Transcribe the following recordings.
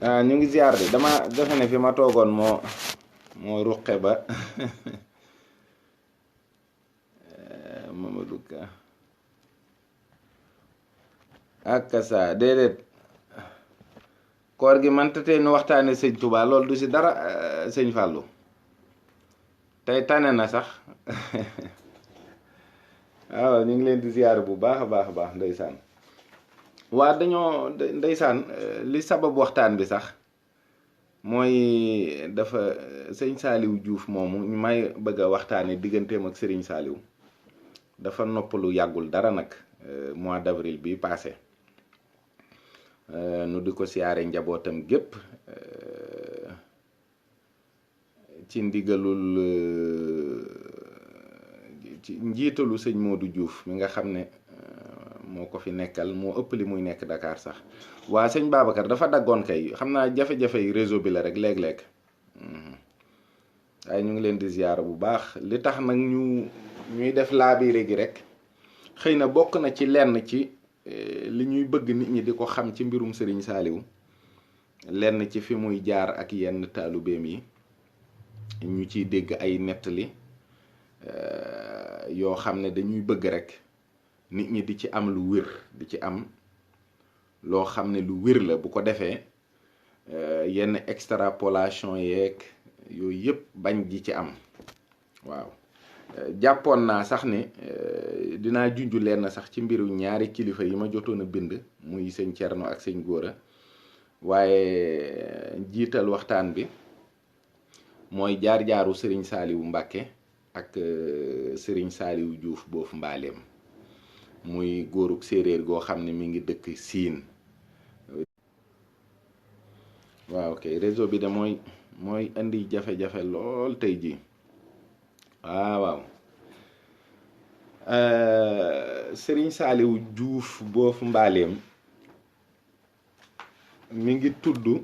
ñu ngi ziar de dama defe ne fi ma toogoon moo ruqe ba Mamadou Ka ak sa déedéet koor gi man te nu waxtaane sëñ Touba loolu du si dara. sëñ Fallou tey tane na sax waaw ñu ngi leen di ziar bu baax a baax ndeysaan. waa dañoo ndeysaan li sabab waxtaan bi sax mooy dafa sëñ Saliou Diouf moomu ñu may bëgg a waxtaane digganteem ak Serigne Saliou dafa noppalu yàggul dara nag mois d'avril bi passé nu di ko siyaare njabootam gépp ci ndigalul ci njiitalu sëñ Modou Diouf mi nga xam ne moo ko fi nekkal moo ëpp li muy nekk Dakar sax. waa sëñ Babacar dafa daggoon kay xam naa jafe-jafe yi réseau bi la rek léeg-léeg waaye ñu ngi leen di ziyaara bu baax. li tax nag ñuy def laabiire gi rek xëy na bokk na ci lenn ci li ñuy bëgg nit ñi di ko xam ci mbirum Serigne Saliou lenn ci fi muy jaar ak yenn taalubeem yi ñu ciy dégg ay nettali yoo xam ne dañuy bëgg rek nit ñi di ci am lu wér di ci am loo xam ne lu wér la bu ko defee yenn extrapolation yeeg yooyu yëpp bañ ji ci am. waaw jàppoon naa sax ne dinaa junj leen sax ci mbiru ñaari kilifa yi ma jotoon a bind muy sëñ Thierno ak sëñ Gora waaye jiital waxtaan bi mooy jaar-jaaru Serigne Saliou Mbacké ak Serigne Saliou Diouf boofu mbaaleem muy góorug séeréer goo xam ne mi ngi dëkk Siin. waaw kay réseau bi de mooy indi jafe-jafe lool tey jii. waaw Serigne Saliou Diouf boofu mbaaleem mi ngi tudd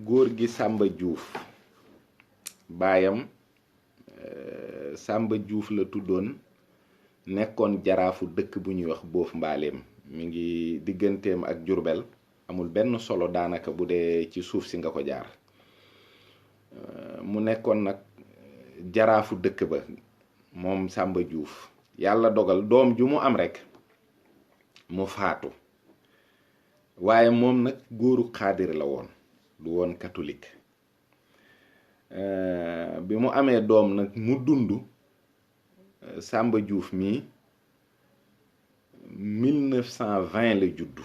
góor gi Samba Diouf baayam Samba Diouf la tuddoon nekkoon jaraafu dëkk bu ñuy wax boofu mbaaleem mi ngi digganteem ak Jurbel amul benn solo daanaka bu dee ci suuf si nga ko jaar. mu nekkoon nag jaraafu dëkk ba moom Samba Diouf yàlla dogal doom ju mu am rek mu faatu waaye moom nag góoru xaadir la woon du woon catholique. bi mu amee doom nag mu dund Samba Diouf mii 1920 la juddu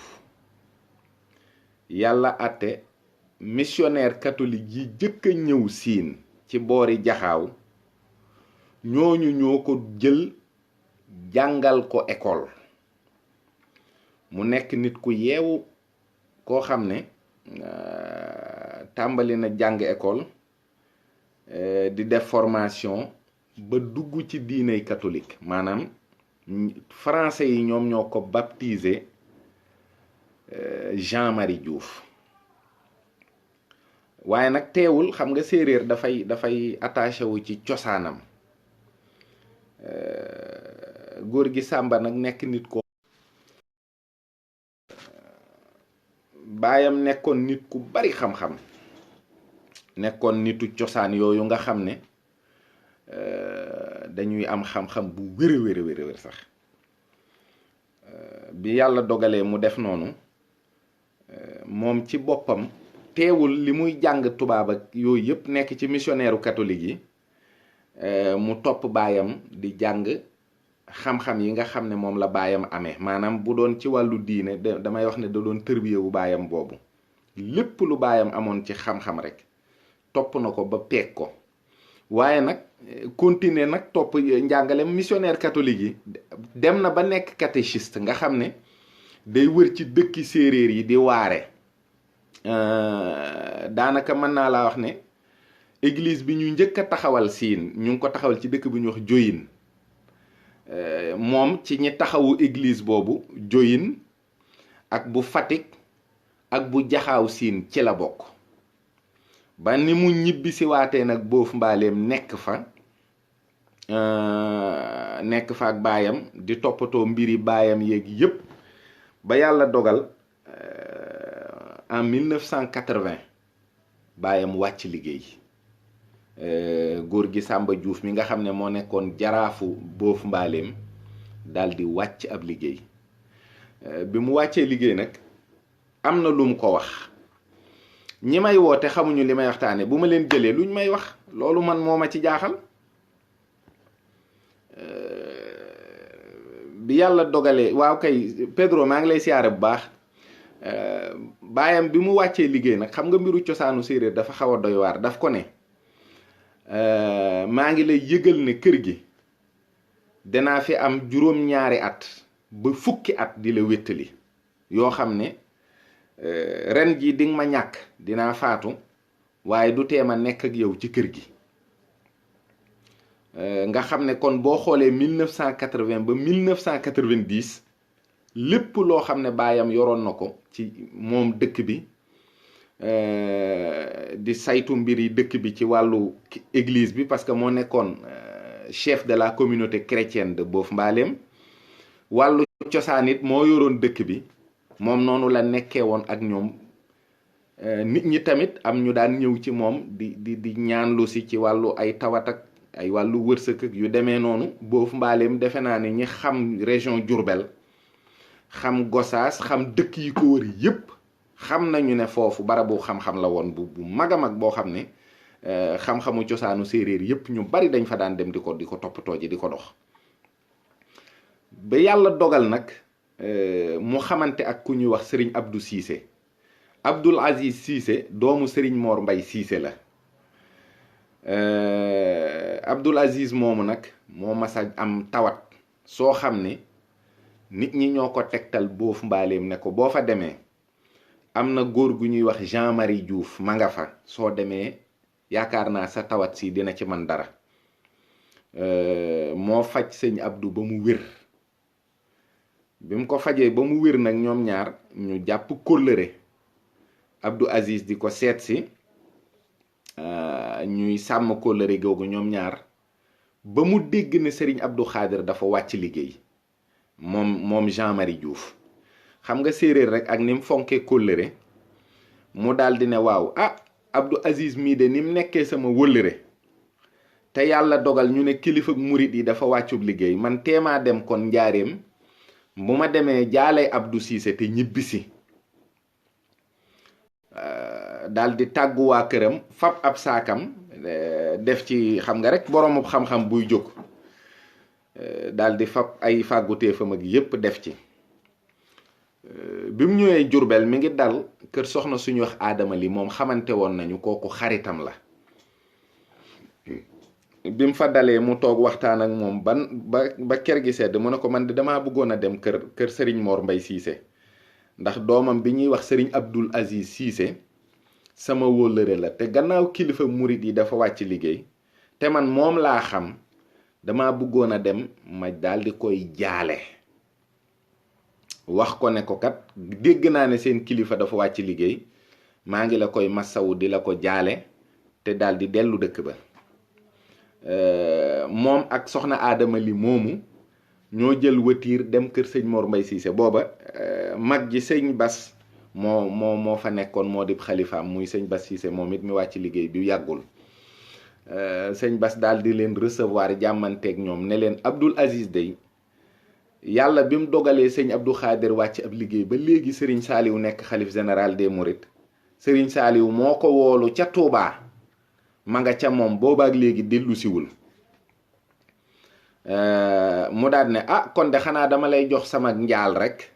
yàlla àtte missionnaire catholique yi jëkk a ñëw Siin ci boori Jaxaaw ñooñu ñoo ko jël jàngal ko école mu nekk nit ku yeewu koo xam ne tàmbali na jàng école di def formation ba dugg ci diiney catholique maanaam français yi ñoom ñoo ko baptisé Jean-Marie Diouf. waaye nag teewul xam nga séeréer dafay attaché wu ci cosaanam. góor gi Sàmba nag nekk nit ko baayam nekkoon nit ku bari xam-xam nekkoon nitu cosaan yooyu nga xam ne dañuy am xam-xam bu wér sax bi yàlla dogalee mu def noonu moom ci boppam teewul li muy jàng tubaab ak yooyu yëpp nekk ci missionnaire catholique yi mu topp baayam di jàng xam-xam yi nga xam ne moom la baayam amee maanaam bu doon ci wàllu diine damay wax ne da doon tërbiyewu baayam boobu lépp lu baayam amoon ci xam-xam rek topp na ko ba peeg ko waaye nag continuer nag topp njàngaleem missionnaire catholique yi dem na ba nekk catéchiste nga xam ne day wër ci dëkki séeréer yi di waare daanaka mën naa laa wax ne église bi ñu njëkk a taxawal Siin ñu ngi ko taxawal ci dëkk bu ñuy wax Joyin moom ci ñi taxawu église boobu Joyin ak bu Fatick ak bu Jaxaaw Siin ci la bokk ba ni mu ñibbi si waatee nag boofu mbaaleem nekk fa ak baayam di toppatoo mbiri baayam yeeg yépp ba yàlla dogal en 1980 baayam wàcc liggéey. góor gi Samba Diouf mi nga xam ne moo nekkoon jaraafu Boofu Mbaaleem daal di wàcc ab liggéey. bi mu wàccee liggéey nag am na lu mu ko wax. ñi may woote xamuñu li may waxtaane bu ma leen jëlee luñ may wax loolu man moo ma ci jaaxal. bi yàlla dogalee waaw kay Pedro maa ngi lay siyaare bu baax. baayam bi mu wàccee liggéey nag xam nga mbiru cosaanu séeréer dafa xaw a doy waar daf ko ne maa ngi lay yëgal ne kër gi danaa fi am juróom-ñaari at ba fukki at di la wéttali yoo xam ne ren ji di nga ma ñàkk dinaa faatu waaye du tee ma nekk ak yow ci kër gi. nga xam ne kon boo xoolee 1980 ba 1990 lépp loo xam ne baayam yoroon na ko ci moom dëkk bi di saytu mbir yi dëkk bi ci wàllu église bi parce que moo nekkoon chef de la communauté chrétienne de Boofu Mbaaleem wàllu cosaan it moo yoroon dëkk bi moom noonu la nekkee woon ak ñoom. nit ñi tamit am ñu daan ñëw ci moom di ñaanlu si ci wàllu ay tawat ak ay wàllu wërsëg ak yu demee noonu. Boofu Mbaaleem defe naa ne ñi xam région Diourbel xam Gossas xam dëkk yi ko wër yépp xam nañu ne foofu barabu xam-xam la woon bu mag a mag boo xam ne xam-xamu cosaanu séeréer yépp ñu bari dañ fa daan dem di ko toppatoo ji di ko dox. ba yàlla dogal nag mu xamante ak ku ñuy wax Serigne Abdou Cissé. Abdoul Aziz Cissé doomu Serigne Mor Mbay Cissé la. Abdoul Aziz moomu nag moo masa am tawat soo xam ne nit ñi ñoo ko tegtal Boofu Mbaaleem ne ko boo fa demee am na góor gu ñuy wax Jean-Marie Diouf ma nga fa soo demee yaakaar naa sa tawat si dina ci man dara. moo faj sëñ Abdou ba mu wér. bi mu ko fajee ba mu wér nag ñoom ñaar ñu jàpp kóllëre. Abdou Aziz di ko seet si ñuy sàmm kóllëre googu ñoom ñaar ba mu dégg ne Serigne Abdou Khadir dafa wàcc liggéey moom Jean-Marie Diouf. xam nga séeréer rek ak ni mu fonkee kóllëre mu daal di ne waaw Abdou Aziz mii de ni mu nekkee sama wëllëre te yàlla dogal ñu ne kilifa murit yi dafa wàccub liggéey man teemaa dem kon njaareem bu ma demee jaalee Abdou Cissé te ñibbisi. daal di tàggu waa këram fab ab saakam def ci xam nga rek boroomu xam-xam buy jóg daal di fab ay fàgguteefam ak yépp def ci. bi mu ñëwee Jurbel mi ngi dal kër soxna suñu wax Adama Li moom xamante woon nañu kooku xaritam la. bi mu fa dalee mu toog waxtaan ak moom ba kër gi sedd mu ne ko man de damaa bëggoon a dem kër Serigne Mor Mbay Cissé ndax doomam bi ñuy wax Serigne Abdoul Aziz Cissé sama wóllëre la te gannaaw kilifa murit yi dafa wàcc liggéey te man moom laa xam dama bëggoon a dem ma daal di koy jaale. wax ko ne ko kat dégg naa ne seen kilifa dafa wàcc liggéey maa ngi la koy masawu di la ko jaale te daal di dellu dëkk ba. moom ak soxna Adama Li moomu ñoo jël watiir dem kër sëñ Mor Mbay Cissé booba mag ji sëñ Bas moo fa nekkoon moo di xalifaam muy sëñ Bas Cissé moom it mi wàcc liggéey bi yàggul. sëñ Bas daal di leen recevoir jàmmanteeg ñoom ne leen Abdoul Aziz day yàlla bi mu dogalee sëñ Abdou Khadir wàcc ab liggéey ba léegi Serigne Saliou nekk xalif général des Mourides Serigne Saliou moo ko woolu ca Touba ma nga ca moom boobaak léegi dellu siwul. mu daal ne kon de xanaa dama lay jox sama njaal rek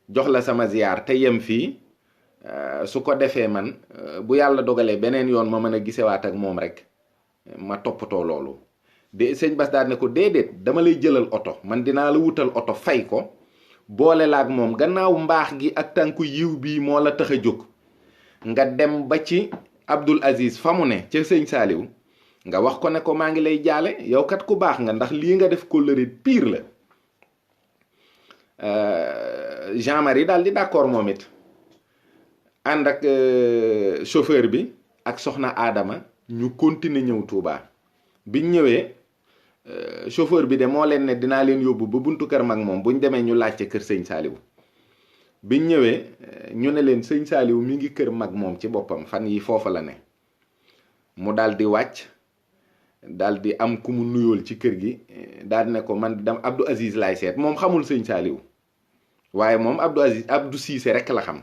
jox la sama ziyaar te yem fii su ko defee man bu yàlla dogalee beneen yoon ma mën a gisewaat ak moom rek ma toppatoo loolu. de sëñ Bas daal ne ko déedéet dama lay jëlal oto man dinaa la wutal oto fay ko boole la ak moom gannaaw mbaax gi ak tànku yiw bii moo la tax a jóg nga dem ba ci Abdoul Aziz fa mu ne ca sëñ Saaliw nga wax ko ne ko maa ngi lay jaale yow kat ku baax nga ndax lii nga def kóllëre pire la. Jean-Marie daal di d'accord moom it ànd ak chauffeur bi ak soxna Adama ñu continuer ñëw Touba. biñ ñëwee chauffeur bi de moo leen ne dinaa leen yóbbu ba buntu kër mag moom buñ demee ñu laajte kër sëñ Saaliw biñ ñëwee ñu ne leen sëñ Saaliw mi ngi kër mag moom ci boppam fan yi foofa la ne. mu daal di wàcc daal di am ku mu nuyool ci kër gi daal di ne ko man dam Abdou Aziz laay seet. moom xamul sëñ Saaliw waaye moom Abdou Cissé rek la xam.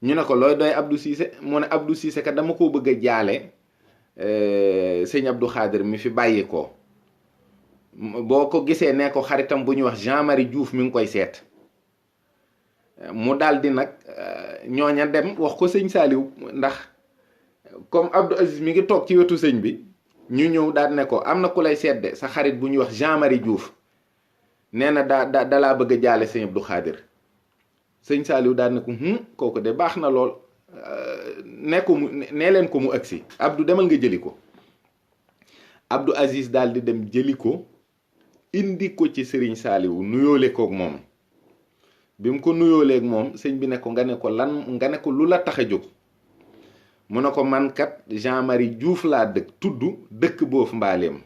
ñu ne ko looy doy Abdou Cissé mu ne Abdou Cissé ka dama ko bëgg a jaale sëñ Abdou Khadir mi fi bàyyi ko. boo ko gisee ne ko xaritam bu ñuy wax Jean-Marie Diouf mi ngi koy seet. mu daal di nag ñooña dem wax ko sëñ Saaliw ndax comme Abdou Aziz mi ngi toog ci wetu sëñ bi ñu ñëw daal ne ko am na ku lay seet de sa xarit bu ñuy wax Jean-Marie Diouf nee na dalaa bëgg a jaale sëñ Abdou Khadir. sëñ Saaliw daal ne ko kooku de baax na lool nee leen ko mu agsi Abdou demal nga jëli ko. Abdou Aziz daal di dem jëli ko indi ko ci sëriñ Saaliw nuyoole koog moom. bi mu ko nuyooleeg moom sëñ bi ne ko nga ne ko lu la tax a jóg. mu ne ko man kat Jean-Marie Diouf laa dëkk boofu Mbaleem.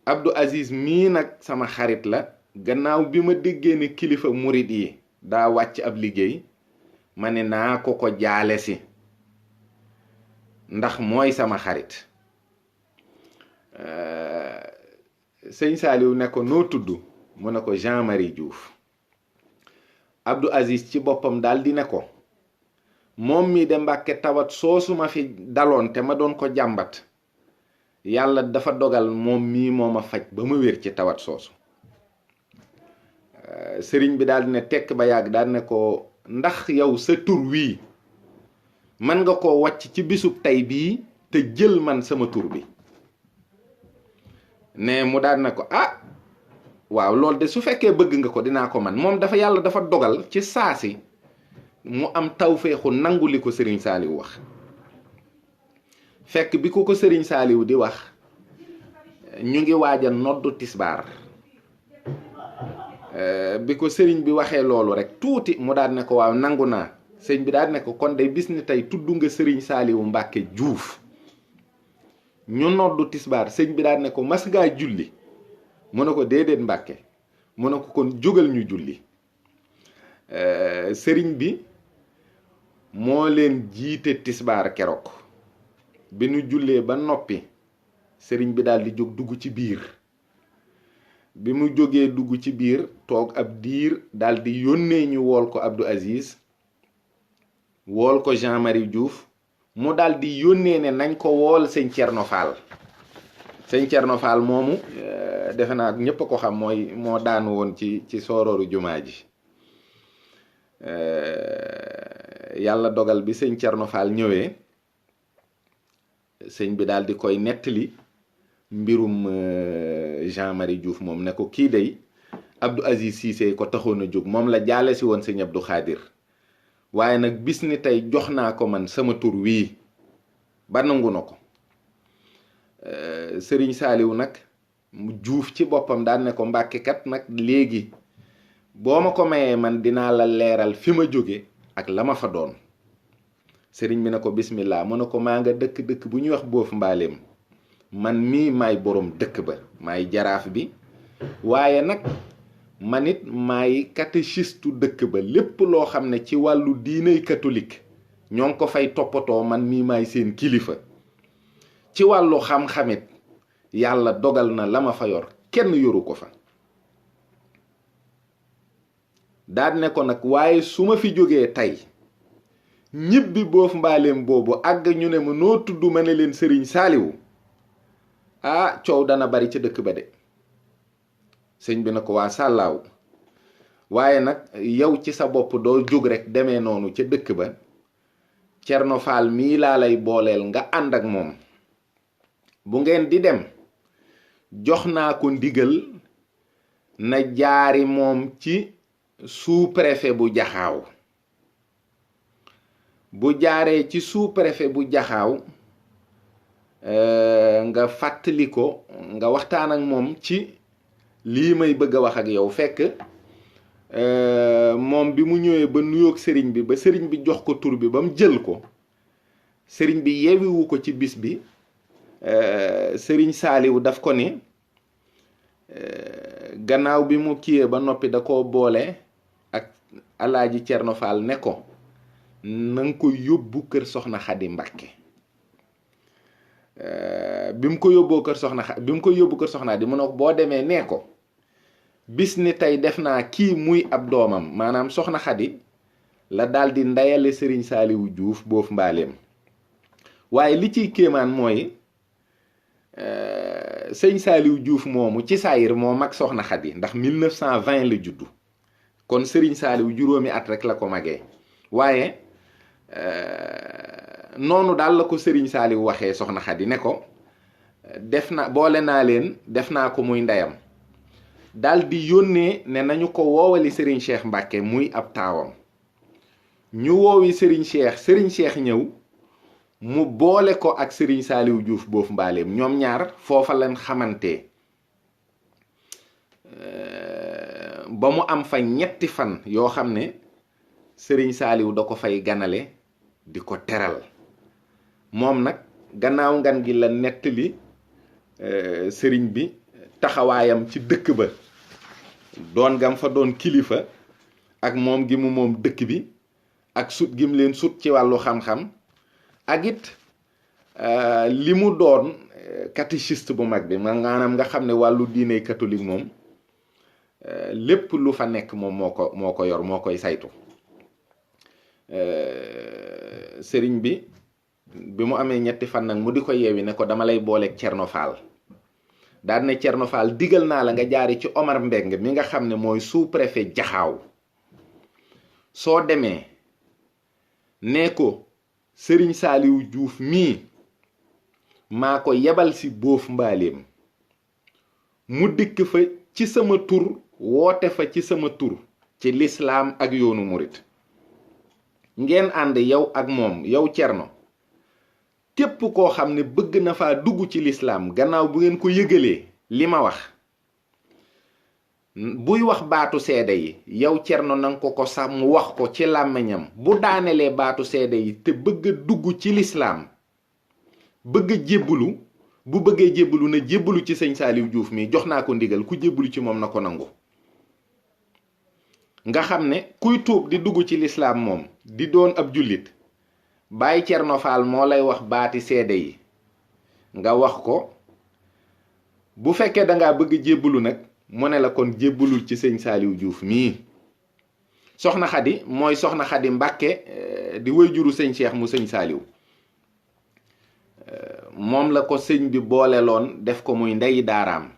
Abdou Aziz mii nag sama xarit la gannaaw bi ma déggee ne kilifa murit yi daa wàcc ab liggéey ma ne naa ko jaale si ndax mooy sama xarit. sëñ Saaliw ne ko noo tudd mu ne ko Jean-Marie Diouf. Abdou Aziz ci boppam daal di ne ko moom mii de Mbàkke tawat soosu ma fi daloon te ma doon ko jàmbat yàlla dafa dogal moom mii moo ma faj ba ma wér ci tawat soosu. sëriñ bi daal di ne tekk ba yàgg daal di ne ko ndax yow sa tur wii man nga ko wàcc ci bisub tey bii te jël man sama tur bi. ne mu daal di ne ko waaw loolu de su fekkee bëgg nga ko dinaa ko man moom yàlla dafa dogal ci saasi mu am tawféexu nangu li ko sëriñ Saaliw wax. fekk bi ko sëriñ Saaliw di wax ñu ngi waaj a noddu tisbaar. bi ko sëriñ bi waxee loolu rek tuuti mu daal ne ko waaw nangu naa. sëriñ bi daal ne ko kon day bis ni tey tudd nga sëriñ Saaliw Mbàkke Juuf. ñu noddu tisbaar sëriñ bi daal ne ko mas ngaa julli. mu ne ko déedéet Mbàkke mu ne ko kon jógal ñu julli. sëriñ bi moo leen jiite tisbaar keroog bi nu jullee ba noppi sëriñ bi daal di jóg dugg ci biir. bi mu jógee dugg ci biir toog ab diir daal di yónnee ñu wool ko Abdou Aziz wool ko Jean-Marie Diouf mu daal di yónnee ne nañ ko wool sëñ Cerno Fall. sëñ Cerno Fall moomu defe naa ñépp a ko xam moo daanu woon ci soorooru jumaa ji. yàlla dogal bi sëñ Cerno Fall ñëwee sëñ bi daal di koy nettali mbirum Jean-Marie Diouf moom ne ko kii day Abdou Aziz Cissé ko taxoon a jóg moom la jaale si woon sëñ Abdou Khadir waaye nag bis ni tey jox naa ko man sama tur wii ba nangu na ko. sëriñ Saaliw nag mu Juuf ci boppam daan ne ko Mbàkke kat nag léegi boo ma ko mayee man dinaa la leeral fi ma jóge ak la ma fa doon. sëriñ bi ne ko bismillah mu ne ko maa nga dëkk bu ñuy wax boofu Mbaleem man mii maay borom dëkk ba maay jaraaf bi waaye nag man it maay catéchistu dëkk ba lépp loo xam ne ci wàllu diiney catholique ñoo ngi ko fay toppatoo man mii maay seen kilifa. ci wàllu xam-xamit yàlla dogal na la ma fa yor kenn yoru ko fa. daal ne ko nag waaye su ma fi jógee tey ñibbi boofu Mbaleem boobu àgg ñu ne ma noo tudd ma ne leen sëriñ Saaliw coow dana bari ca dëkk ba de. sëñ bi na ko waa sàllaaw waaye nag yow ci sa bopp doo jóg rek demee noonu ca dëkk ba. Cerno Faal mii laa lay booleel nga ànd ak moom. bu ngeen di dem jox naa ko ndigal na jaari moom ci sous-préfet bu Jaxaaw. bu jaaree ci sous-préfet bu Jaxaaw nga fàttali ko nga waxtaan ak moom ci lii may bëgg a wax ak yow. fekk moom bi mu ñëwee ba nuyoog sëriñ bi ba sëriñ bi jox ko tur bi ba mu jël ko sëriñ bi yeewiwu ko ci bis bi. sëriñ Saaliw daf ko ni gannaaw bi mu kiyee ba noppi da koo boole ak Alaaji Cerno Faal ne ko nanga ko yóbbu kër soxna Xadi Mbàkke. bi mu ko yóbbu kër soxna di mu ne ko boo demee nee ko bis ni tey def naa kii muy ab doomam, maanaam soxna Xadi la daldi ndeyale sëriñ Saaliwu Juuf boofu mbaaleem. waaye li ciy kéemaan mooy sëñ Saaliwu Juuf moomu ci saayir moo mag soxna Xadi, ndax 1920 la juddu, kon sëriñ Saaliwu juróomi at rek la ko magee. waaye noonu daal la ko sëriñ Saaliwu waxee soxna Xadi ne ko boole naa leen, def naa ko muy ndeyam. daal di yónnee ne nañu ko woowali sëriñ Cheikh Mbàkke muy ab taawam. ñu woowi sëriñ Cheikh ñëw mu boole ko ak sëriñ Saaliwu Juuf boofu mbaaleem. ñoom ñaar foofa lañ xamante ba mu am fa ñetti fan yoo xam ne sëriñ Saaliwu da ko fay ganale di ko teral. moom nag gannaaw ngan gi la nettali sëriñ bi taxawaayam ci dëkk ba, doon gam fa doon kilifa, ak moom gi mu moom dëkk bi, ak sut gi mu leen sut ci wàllu xam-xam, ak it li mu doon catéchiste bu mag bi, maanaam nga xam ne wàllu diine catholique moom lépp lu fa nekk moom moo ko yor, moo koy saytu. sëriñ bi mu amee ñetti fan nag mu di ko yeewi ne ko dama lay booleeg Cerno Faal. daal ne Cerno Faal digal naa la nga jaari ci Omar Mbeng mi nga xam ne mooy sous-préfet Jaxaaw. soo demee ne ko sëriñ Saaliwu Juuf mii maa ko yebal si boof mbaaleem, mu dikk fa ci sama tur, woote fa ci sama tur ci lislaam ak yoonu murit. ngeen ànd yow ak moom, yow Cerno, képp koo xam ne bëgg na faa dugg ci lislaam gannaaw bu ngeen ko yëgalee li ma wax, buy wax baatu seede yi yow Cerno nanga ko sax mu wax ko ci làmmiñam. bu daanelee baatu seede yi te bëgg a dugg ci lislaam, bëgg a jébbalu, bu bëggee jébbalu na jébbalu ci sëñ Saaliw Juuf mi, jox naa ko ndigal, ku jébbalu ci moom na ko nangu. nga xam ne kuy tuub di dugg ci lislaam moom di doon ab jullit, Baay Cerno Faal moo lay wax baati seede yi nga wax ko. bu fekkee dangaa bëgg jébbalu nag mu ne la kon jébbalul ci sëñ Saaliw Juuf mii. soxna Xadi mooy soxna Xadi Mbàkke di wayjuru sëñ Cheikh mu sëñ Saaliw. moom la ko sëñ bi booleloon def ko muy ndeyi daaraam.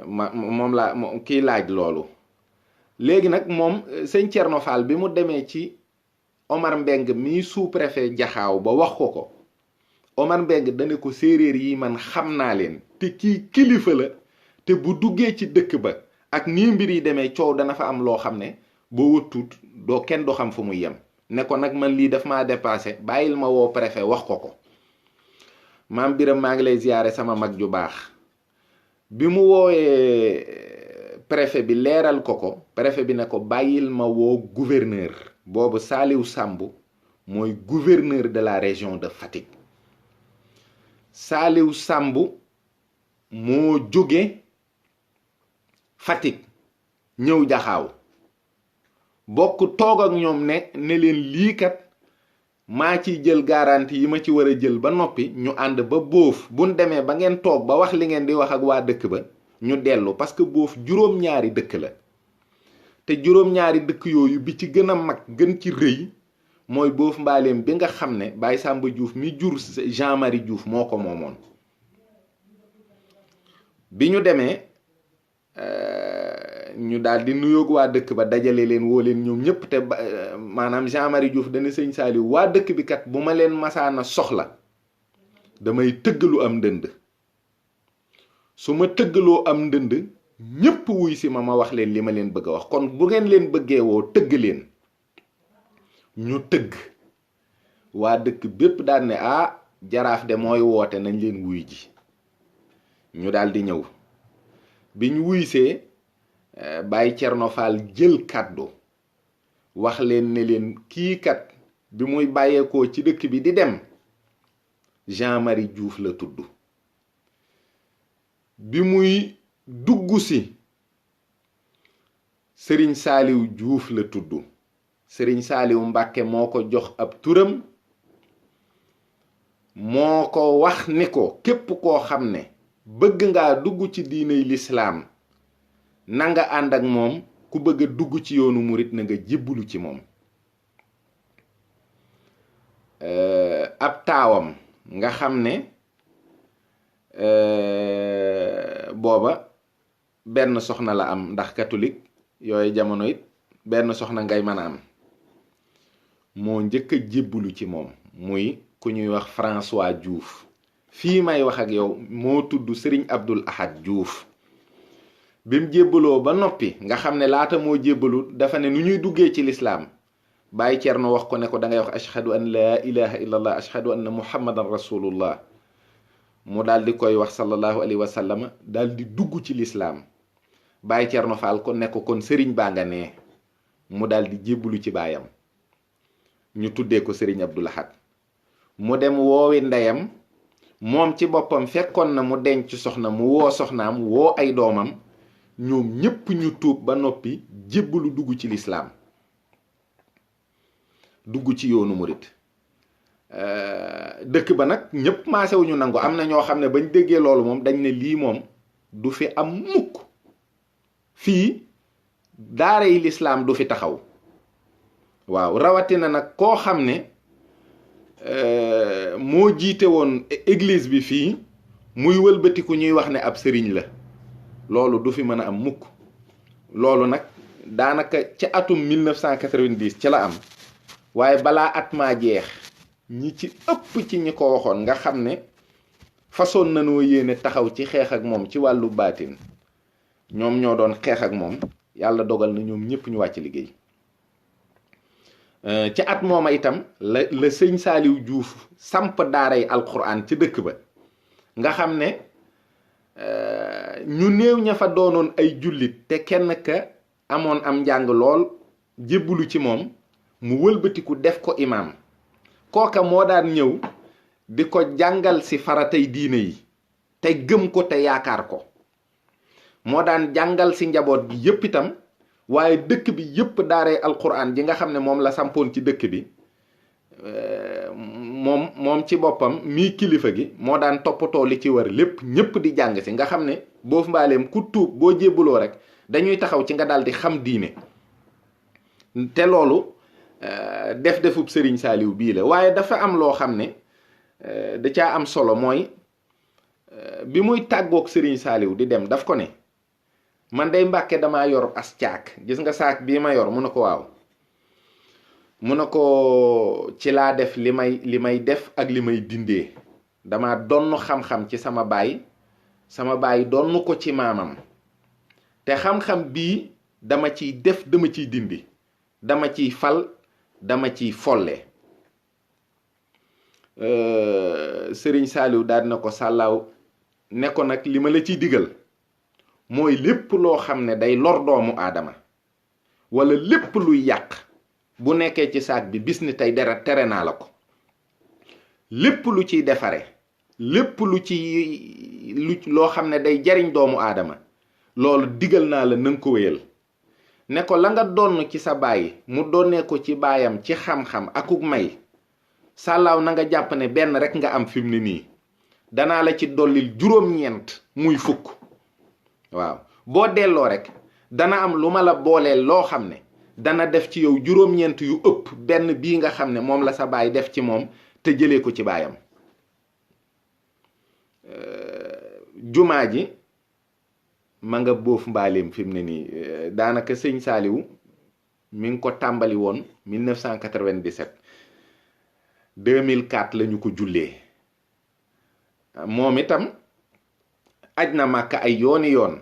moom la kii laaj loolu. léegi nag moom sëñ Cerno Faal bi mu demee ci Omar Mbeng mii sous-préfet Jaxaaw ba wax ko Omar Mbeng dane ko séeréer yi man xam naa leen, te kii kilifa la, te bu duggee ci dëkk ba ak nii mbir yi demee coow dana fa am loo xam ne boo wëttut kenn du xam fu muy yem. ne ko nag man lii daf maa dépassé, bàyyil ma woo préfet wax ko. maam Biram maa ngi lay ziyaare sama mag ju baax. bi mu woowee préfet bi leeral ko préfet bi ne ko bàyyil ma woo gouverneur. boobu Saaliw Sàmb mooy gouverneur de la région de Fatick. Saaliw Sàmb moo jóge Fatick ñëw Jaxaaw bokk toog ak ñoom ne leen lii kat maa ciy jël garantie yi ma ci war a jël ba noppi, ñu ànd ba boof buñ demee ba ngeen toog ba wax li ngeen di wax ak waa dëkk ba ñu dellu, parce que boof juróom-ñaari dëkk la. te juróom-ñaari dëkk yooyu bi ci gën a mag gën ci rëy mooy boof mbaaleem bi nga xam ne Baye Samba Diouf mi jur Jean-Marie Diouf moo ko moomoon. bi ñu demee ñu daal di nuyoog waa dëkk ba, dajale leen woo leen ñoom ñëpp. te maanaam Jean-Marie Diouf dana sëñ Saaliw waa dëkk bi kat bu ma leen masaana soxla damay tëggalu am ndënd, su ma tëggaloo am ndënd ñëpp wuy si ma wax leen li ma leen bëgg a wax. kon bu ngeen leen bëggee woo tëgg leen, ñu tëgg. waa dëkk bépp daal ne jaraaf de mooy woote, nañ leen wuy ji. ñu daal di ñëw. biñ wuysee Baay Cerno Faal jël kàddu wax leen ne leen kii kat bi muy bàyyeekoo ci dëkk bi di dem Jean-Marie Diouf la tudd. bi muy dugg si sëriñ saaliw juuf la tudd. sëriñ saaliw mbàkke moo ko jox ab turam, moo ko wax ni ko képp koo xam ne bëgg ngaa dugg ci diiney lislaam na nga ànd ak moom, ku bëgg a dugg ci yoonu murit na nga jébbulu ci moom. ab taawam nga xam ne booba benn soxna la am, ndax catholique yooyu jamono it benn soxna ngay mën a am, moo njëkk a jébbulu ci moom, muy ku ñuy wax François Diouf. fii may wax ak yow moo tudd sëriñ Abdul Ahad Diouf. bim jébbaloo ba noppi nga xam ne laata moo jébbalu dafa ne nu ñuy duggee ci lislaam, Baay Cerno wax ko ne ko da ngay wax ashhadu an laa ilaha illallah ashhadu anna muhammadan rasulullah. mu daal di koy wax sallallahu alayhi wa sallam, daal di dugg ci lislaam. Baay Cerno Faal ko ne ko kon sëriñ baa nga nee, mu daal di jébbalu ci baayam, ñu tuddee ko sëriñ Abdul Ahad. mu dem woowi ndeyam, moom ci boppam fekkoon na mu denc soxna, mu woo soxnaam woo ay doomam, ñoom ñépp ñu tuub ba noppi jébbalu dugg ci lislaam, dugg ci yoonu murit. dëkk ba nag ñépp maasewuñu nangu, am na ñoo xam ne bañ déggee loolu moom dañ ne lii moom du fi am mukk, fii daara yi lislaam du fi taxaw. waaw, rawatina nag koo xam ne moo jiite woon église bi fii, muy wëlbatiku ñuy wax ne ab sëriñ la, loolu du fi mën a am mukk. loolu nag daanaka ca atum 1990 ci la am, waaye balaa at maa jeex ñi ci ëpp ci ñi ko waxoon nga xam ne façon nanoo yéene taxaw ci xeex ak moom ci wàllu baatin, ñoom ñoo doon xeex ak moom, yàlla dogal na ñoom ñëpp ñu wàcc liggéey. ci at mooma itam la sëñ Saaliw Juuf samp daaray alquran ci dëkk ba, nga xam ne ñu néew ña fa doonoon ay jullit te kenn ka amoon am njàng lool jébbulu ci moom, mu wëlbatiku def ko imaam. kooka moo daan ñëw di ko jàngal si faratay diine yi te gëm ko te yaakaar ko, moo daan jàngal si njaboot gi yépp itam. waaye dëkk bi yépp daaray alquran ji nga xam ne moom la sampoon ci dëkk bi, moom ci boppam mii kilifa gi moo daan toppatoo li ci war lépp, ñépp di jàng si, nga xam ne boo mbaaleem ku tuub boo jébbuloo rek dañuy taxaw ci nga daal di xam diine. te loolu defub sëriñ Saaliw bii la. waaye dafa am loo xam ne da caa am solo, mooy bi muy tàggoog sëriñ Saaliw di dem daf ko ne, man day Mbàkke damaa yor as caak, gis nga saak bii ma yor. mu ne ko waaw, mu ne ko ci laa def li may def ak li may dindee. dama donn xam-xam ci sama baay donn ko ci maamam, te xam-xam bii dama ciy def, dama ciy dindi, dama ciy fal, dama ciy folle. sëriñ Saaliw daal na ko sàllaaw ne ko nag li ma la ciy digal mooy lépp loo xam ne day lor doomu aadama wala lépp luy yàq bu nekkee ci saak bi, bis ni tey dara tere naa la ko. lépp lu ciy defare, lépp loo xam ne day jariñ doomu aadama, loolu digal naa la nanga ko wéyal. ne ko la nga donn ci sa baay mu donnee ko ci baayam ci xam-xam akuk may, sàllaaw na nga jàpp ne benn rek nga am fi mu ne nii, danaa la ci dollil juróom-ñeent muy fukk. waaw, boo delloo rek dana am lu ma la booleel loo xam ne dana def ci yow juróom-ñeent yu ëpp benn bii nga xam ne moom la sa baay def ci moom te jëlee ko ci baayam. jumaa ji ma nga boof mbaaleem fi mu ne nii, daanaka sëñ Saaliw mi ngi ko tàmbali woon 1997, 2004 la ñu ko jullee. moom itam aj na Màkka ay yooni yoon,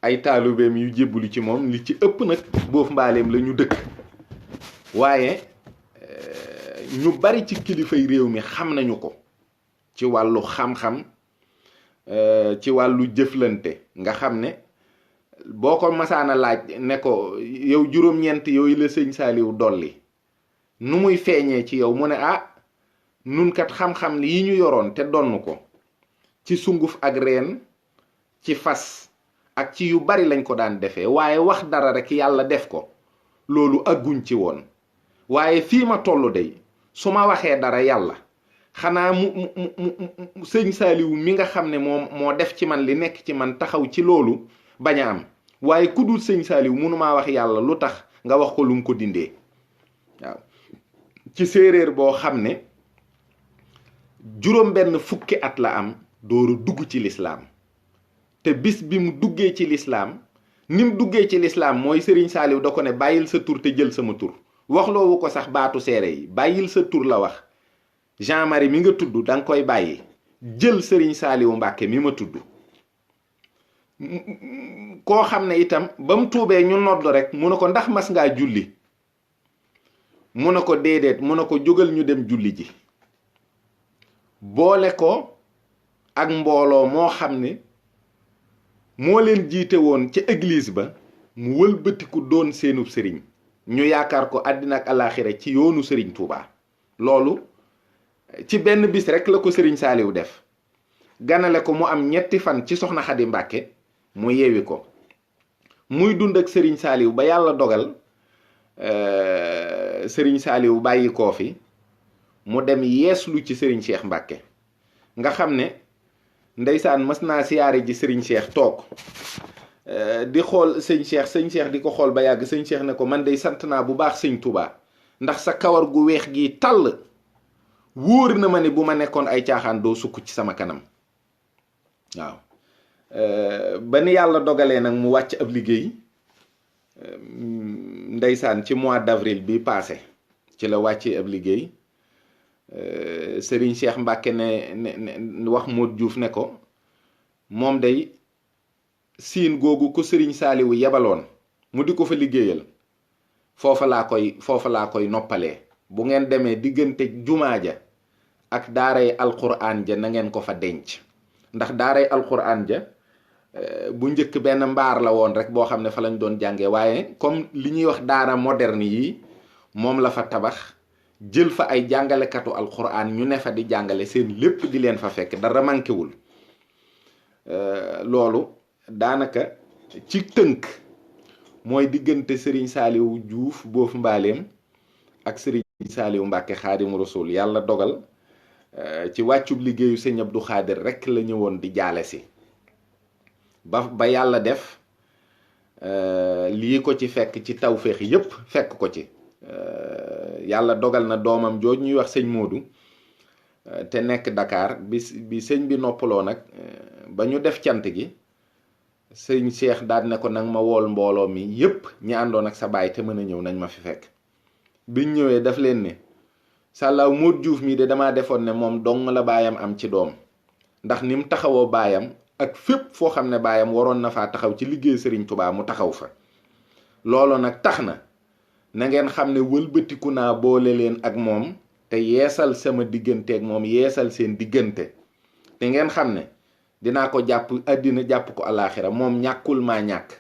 ay taalubeem yu jébbulu ci moom li ci ëpp nag boof mbaaleem la ñu dëkk. waaye ñu bari ci kilifay réew mi xam nañu ko ci wàllu xam-xam, ci wàllu jëflante, nga xam ne boo ko masaana laaj ne ko yow juróom-ñeent yooyu la sëñ Saaliw dolli nu muy feeñee ci yow, mu ne nun kat xam-xam yi ñu yoroon te donn ko ci sunguf ak reen, ci fas ak ci yu bari lañ ko daan defee waaye wax dara rek yàlla def ko loolu agguñ ci woon waaye fii ma tollu day su ma waxee dara yàlla xanaa mu sëñ Saaliwu mi nga xam ne moo def ci man li nekk ci man taxaw ci loolu bañ a am waaye ku dul sëñ Saaliwu mënumaa wax yàlla lu tax nga wax ko lu mu ko dindee waaw ci séeréer boo xam ne juróom benn fukki at la am dooru dugg ci lislaam te bis bi mu duggee ci lislaam ni mu duggee ci lislaam mooy sëriñ Saaliw da ko ne bàyyil sa tur te jël sama tur waxloowu ko sax baatu seere yi bàyyil sa tur la wax Jean Marie mi nga tudd danga koy bàyyi jël sëriñ Saaliwu Mbàkke mi ma tudd koo xam ne itam ba mu tuubee ñu nodd rek mu ne ko ndax mas ngaa julli mu ne ko déedéet mu ne ko jógal ñu dem julli ji boole ko ak mbooloo moo xam ne moo leen jiite woon ca église ba mu wëlbatiku doon seenub sëriñ ñu yaakaar ko àddina ak alaaxira ci yoonu sëriñ Touba loolu ci benn bis rek la ko sëriñ Saaliw def ganale ko mu am ñetti fan ci soxna Xadi Mbàkke mu yeewi ko muy dund ak sëriñ Saaliw ba yàlla dogal sëriñ Saaliw bàyyi koo fi mu dem yeeslu ci sëriñ Cheikh Mbàkke nga xam ne ndeysaan mës naa siyaare ji sëriñ Cheikh toog di xool sëñ Cheikh di ko xool ba yàgg sëñ Cheikh ne ko man day sant naa bu baax sëñ Touba ndax sa kawar gu weex gi tàll wóor na ma ne bu ma nekkoon ay caaxaan doo sukk ci sama kanam waaw ba ni yàlla dogalee nag mu wàcc ab liggéey ndeysaan ci mois d'avril bi passé ci la wàccee ab liggéey sëriñ Cheikh Mbàkke ne wax Modou Diouf ne ko moom day siin googu ko sëriñ Saaliwu yebaloon mu di ko fa liggéeyal foofa laa koy noppalee bu ngeen demee diggante jumaa ja ak daaray alquran ja na ngeen ko fa denc ndax daaray alquran ja bu njëkk benn mbaar la woon rek boo xam ne fa lañ doon jàngee waaye comme li ñuy wax daara moderne yi moom la fa tabax jël fa ay jàngalekatu alquran ñu ne fa di jàngale seen lépp di leen fa fekk dara mànkewul loolu daanaka ci tënk mooy diggante sëriñ Saaliwu Juuf boofu mbaaleem ak sëriñ Saaliwu Mbàkke Xaadimu Rasuul yàlla dogal ci wàccub liggéeyu sëñ Abdu Xaadir rekk la ñëwoon di jaale si ba yàlla def lii ko ci fekk ci tawféex yépp fekk ko ci yàlla dogal na doomam jooj ñuy wax sëñ Moodu te nekk Dakar bi sëñ bi noppaloo nag ba ñu def cant gi sëñ Cheikh daal ne ko nag ma wool mbooloo mi yépp ñi àndoon ak sa baay te mën a ñëw nañ ma fi fekk biñ ñëwee daf leen ne sàllaaw Modou Diouf mii de damaa defoon ne moom dong la baayam am ci doom ndax ni mu taxawoo baayam ak fépp foo xam ne baayam waroon na faa taxaw ci liggéey sëriñ Touba mu taxaw fa loolu nag tax na ngeen xam ne wëlbatiku naa boole leen ak moom te yeesal sama diggante ak moom yeesal seen diggante te ngeen xam ne dinaa ko jàpp àddina jàpp ko alaaxira moom ñàkkul maa ñàkk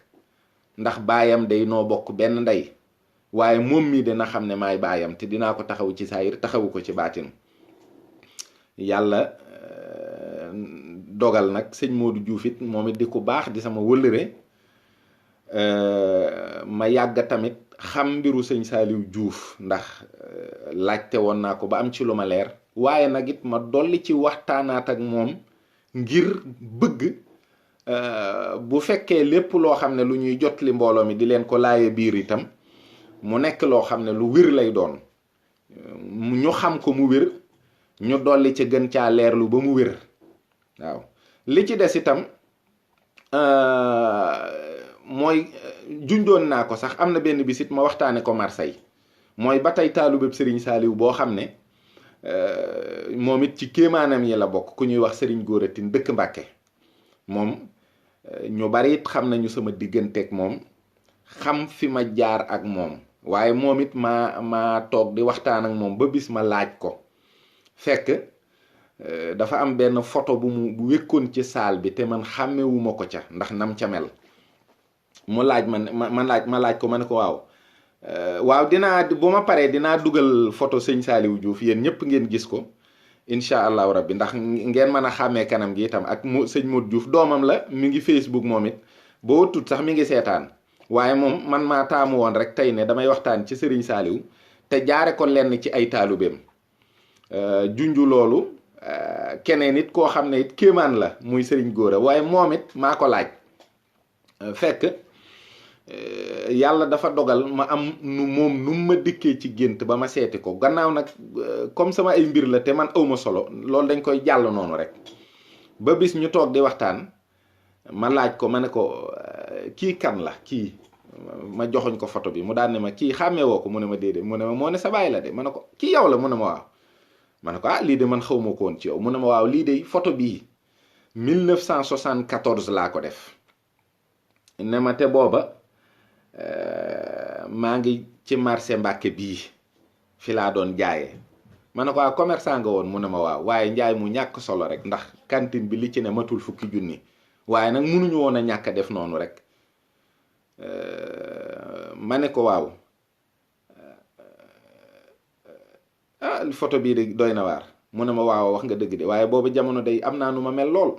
ndax baayam day noo bokk benn ndey waaye moom mii dina xam ne maay baayam te dinaa ko taxaw ci saayir taxawu ko ci baatin yàlla dogal nag sëñ Modou Diouf it moom it di ku baax di sama wëllëre ma yàgg tamit xam mbiru sëñ Saaliw Diouf ndax laajte woon naa ko ba am ci lu ma leer waaye nag it ma dolli ci waxtaanaat ak moom ngir bëgg bu fekkee lépp loo xam ne lu ñuy jot li mbooloo mi di leen ko laaye biir itam mu nekk loo xam ne lu wér lay doon ñu xam ko mu wér ñu dolli ci gën caa leerlu ba mu wér waaw li ci des itam mooy junjoon naa ko sax am na benn bisit ma waxtaane ko Marseille mooy ba tey taalubeb sëriñ Saaliw boo xam ne moom it ci kéemaanam yi la bokk ku ñuy wax sëriñ Góora Tine dëkk Mbàkke moom ñu bari it xam nañu sama digganteeg moom xam fi ma jaar ak moom waaye moom it maa toog di waxtaan ak moom ba bis ma laaj ko fekk dafa am benn photo bu wékkoon ci saal bi te man xàmmewuma ko ca ndax nam ca mel mu laaj ma laaj ko ma ne ko waaw dinaa bu ma paree dinaa dugal photo sëñ Saaliw Diouf yéen ñëpp ngeen gis ko incha allahu rabbi ndax ngeen mën a xàmmee kanam gi itam ak sëñ Modou Diouf doomam la mi ngi Facebook moom it boo tut sax mi ngi seetaan waaye moom man maa taamu woon rek tey ne damay waxtaan ci Serigne Saliou te jaare ko lenn ci ay taalubeem junju loolu keneen it koo xam ne it kéemaan la muy Serigne Gora waaye moom it maa ko laaj fekk yàlla dafa dogal ma am moom nu ma dikkee ci gént ba ma seeti ko gannaaw nag comme sama ay mbir la te man awma solo loolu dañ koy jàll noonu rek ba bis ñu toog di waxtaan ma laaj ko ma ne ko kii kan la kii ma joxoñ ko photo bi mu daan ne ma kii xàmmee woo ko mu ne ma déedéet mu ne ma moo ne sa baay la de ma ne ko kii yow la mu ne ma waaw ma ne ko lii de man xaw ma ko woon ci yow mu ne ma waaw lii de photo bii 1974 laa ko def ne ma te booba maa ngi ci marché Mbàkke bii fi laa doon jaayee ma ne ko commerçant nga woon mu ne ma waaw waaye njaay mu ñàkk solo rek ndax cantine bi li ci ne matul fukki junni waaye nag mënuñu woon a ñàkk a def noonu rek ma ne ko waaw photo bii de doy na waar mu ne ma waaw wax nga dëgg de waaye boobu jamono day am naa nu ma mel lool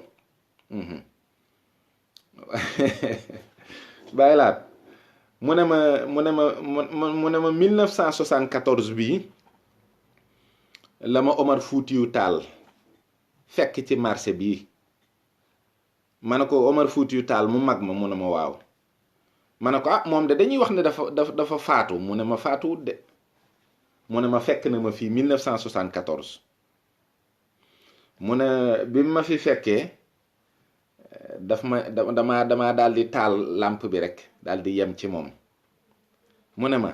bàyyi laat mu ne ma 1974 bii la ma Omar Foutiyou Tall fekk ci marché bii ma ne ko Omar Foutiyou Tall mu mag ma mu ne ma waaw ma ne ko moom de dañuy wax ne dafa faatu mu ne ma faatuwut de mu ne ma fekk na ma fii 1974 mu ne bi ma fi fekkee dama daal di taal lampe bi rek daal di yem ci moom mu ne ma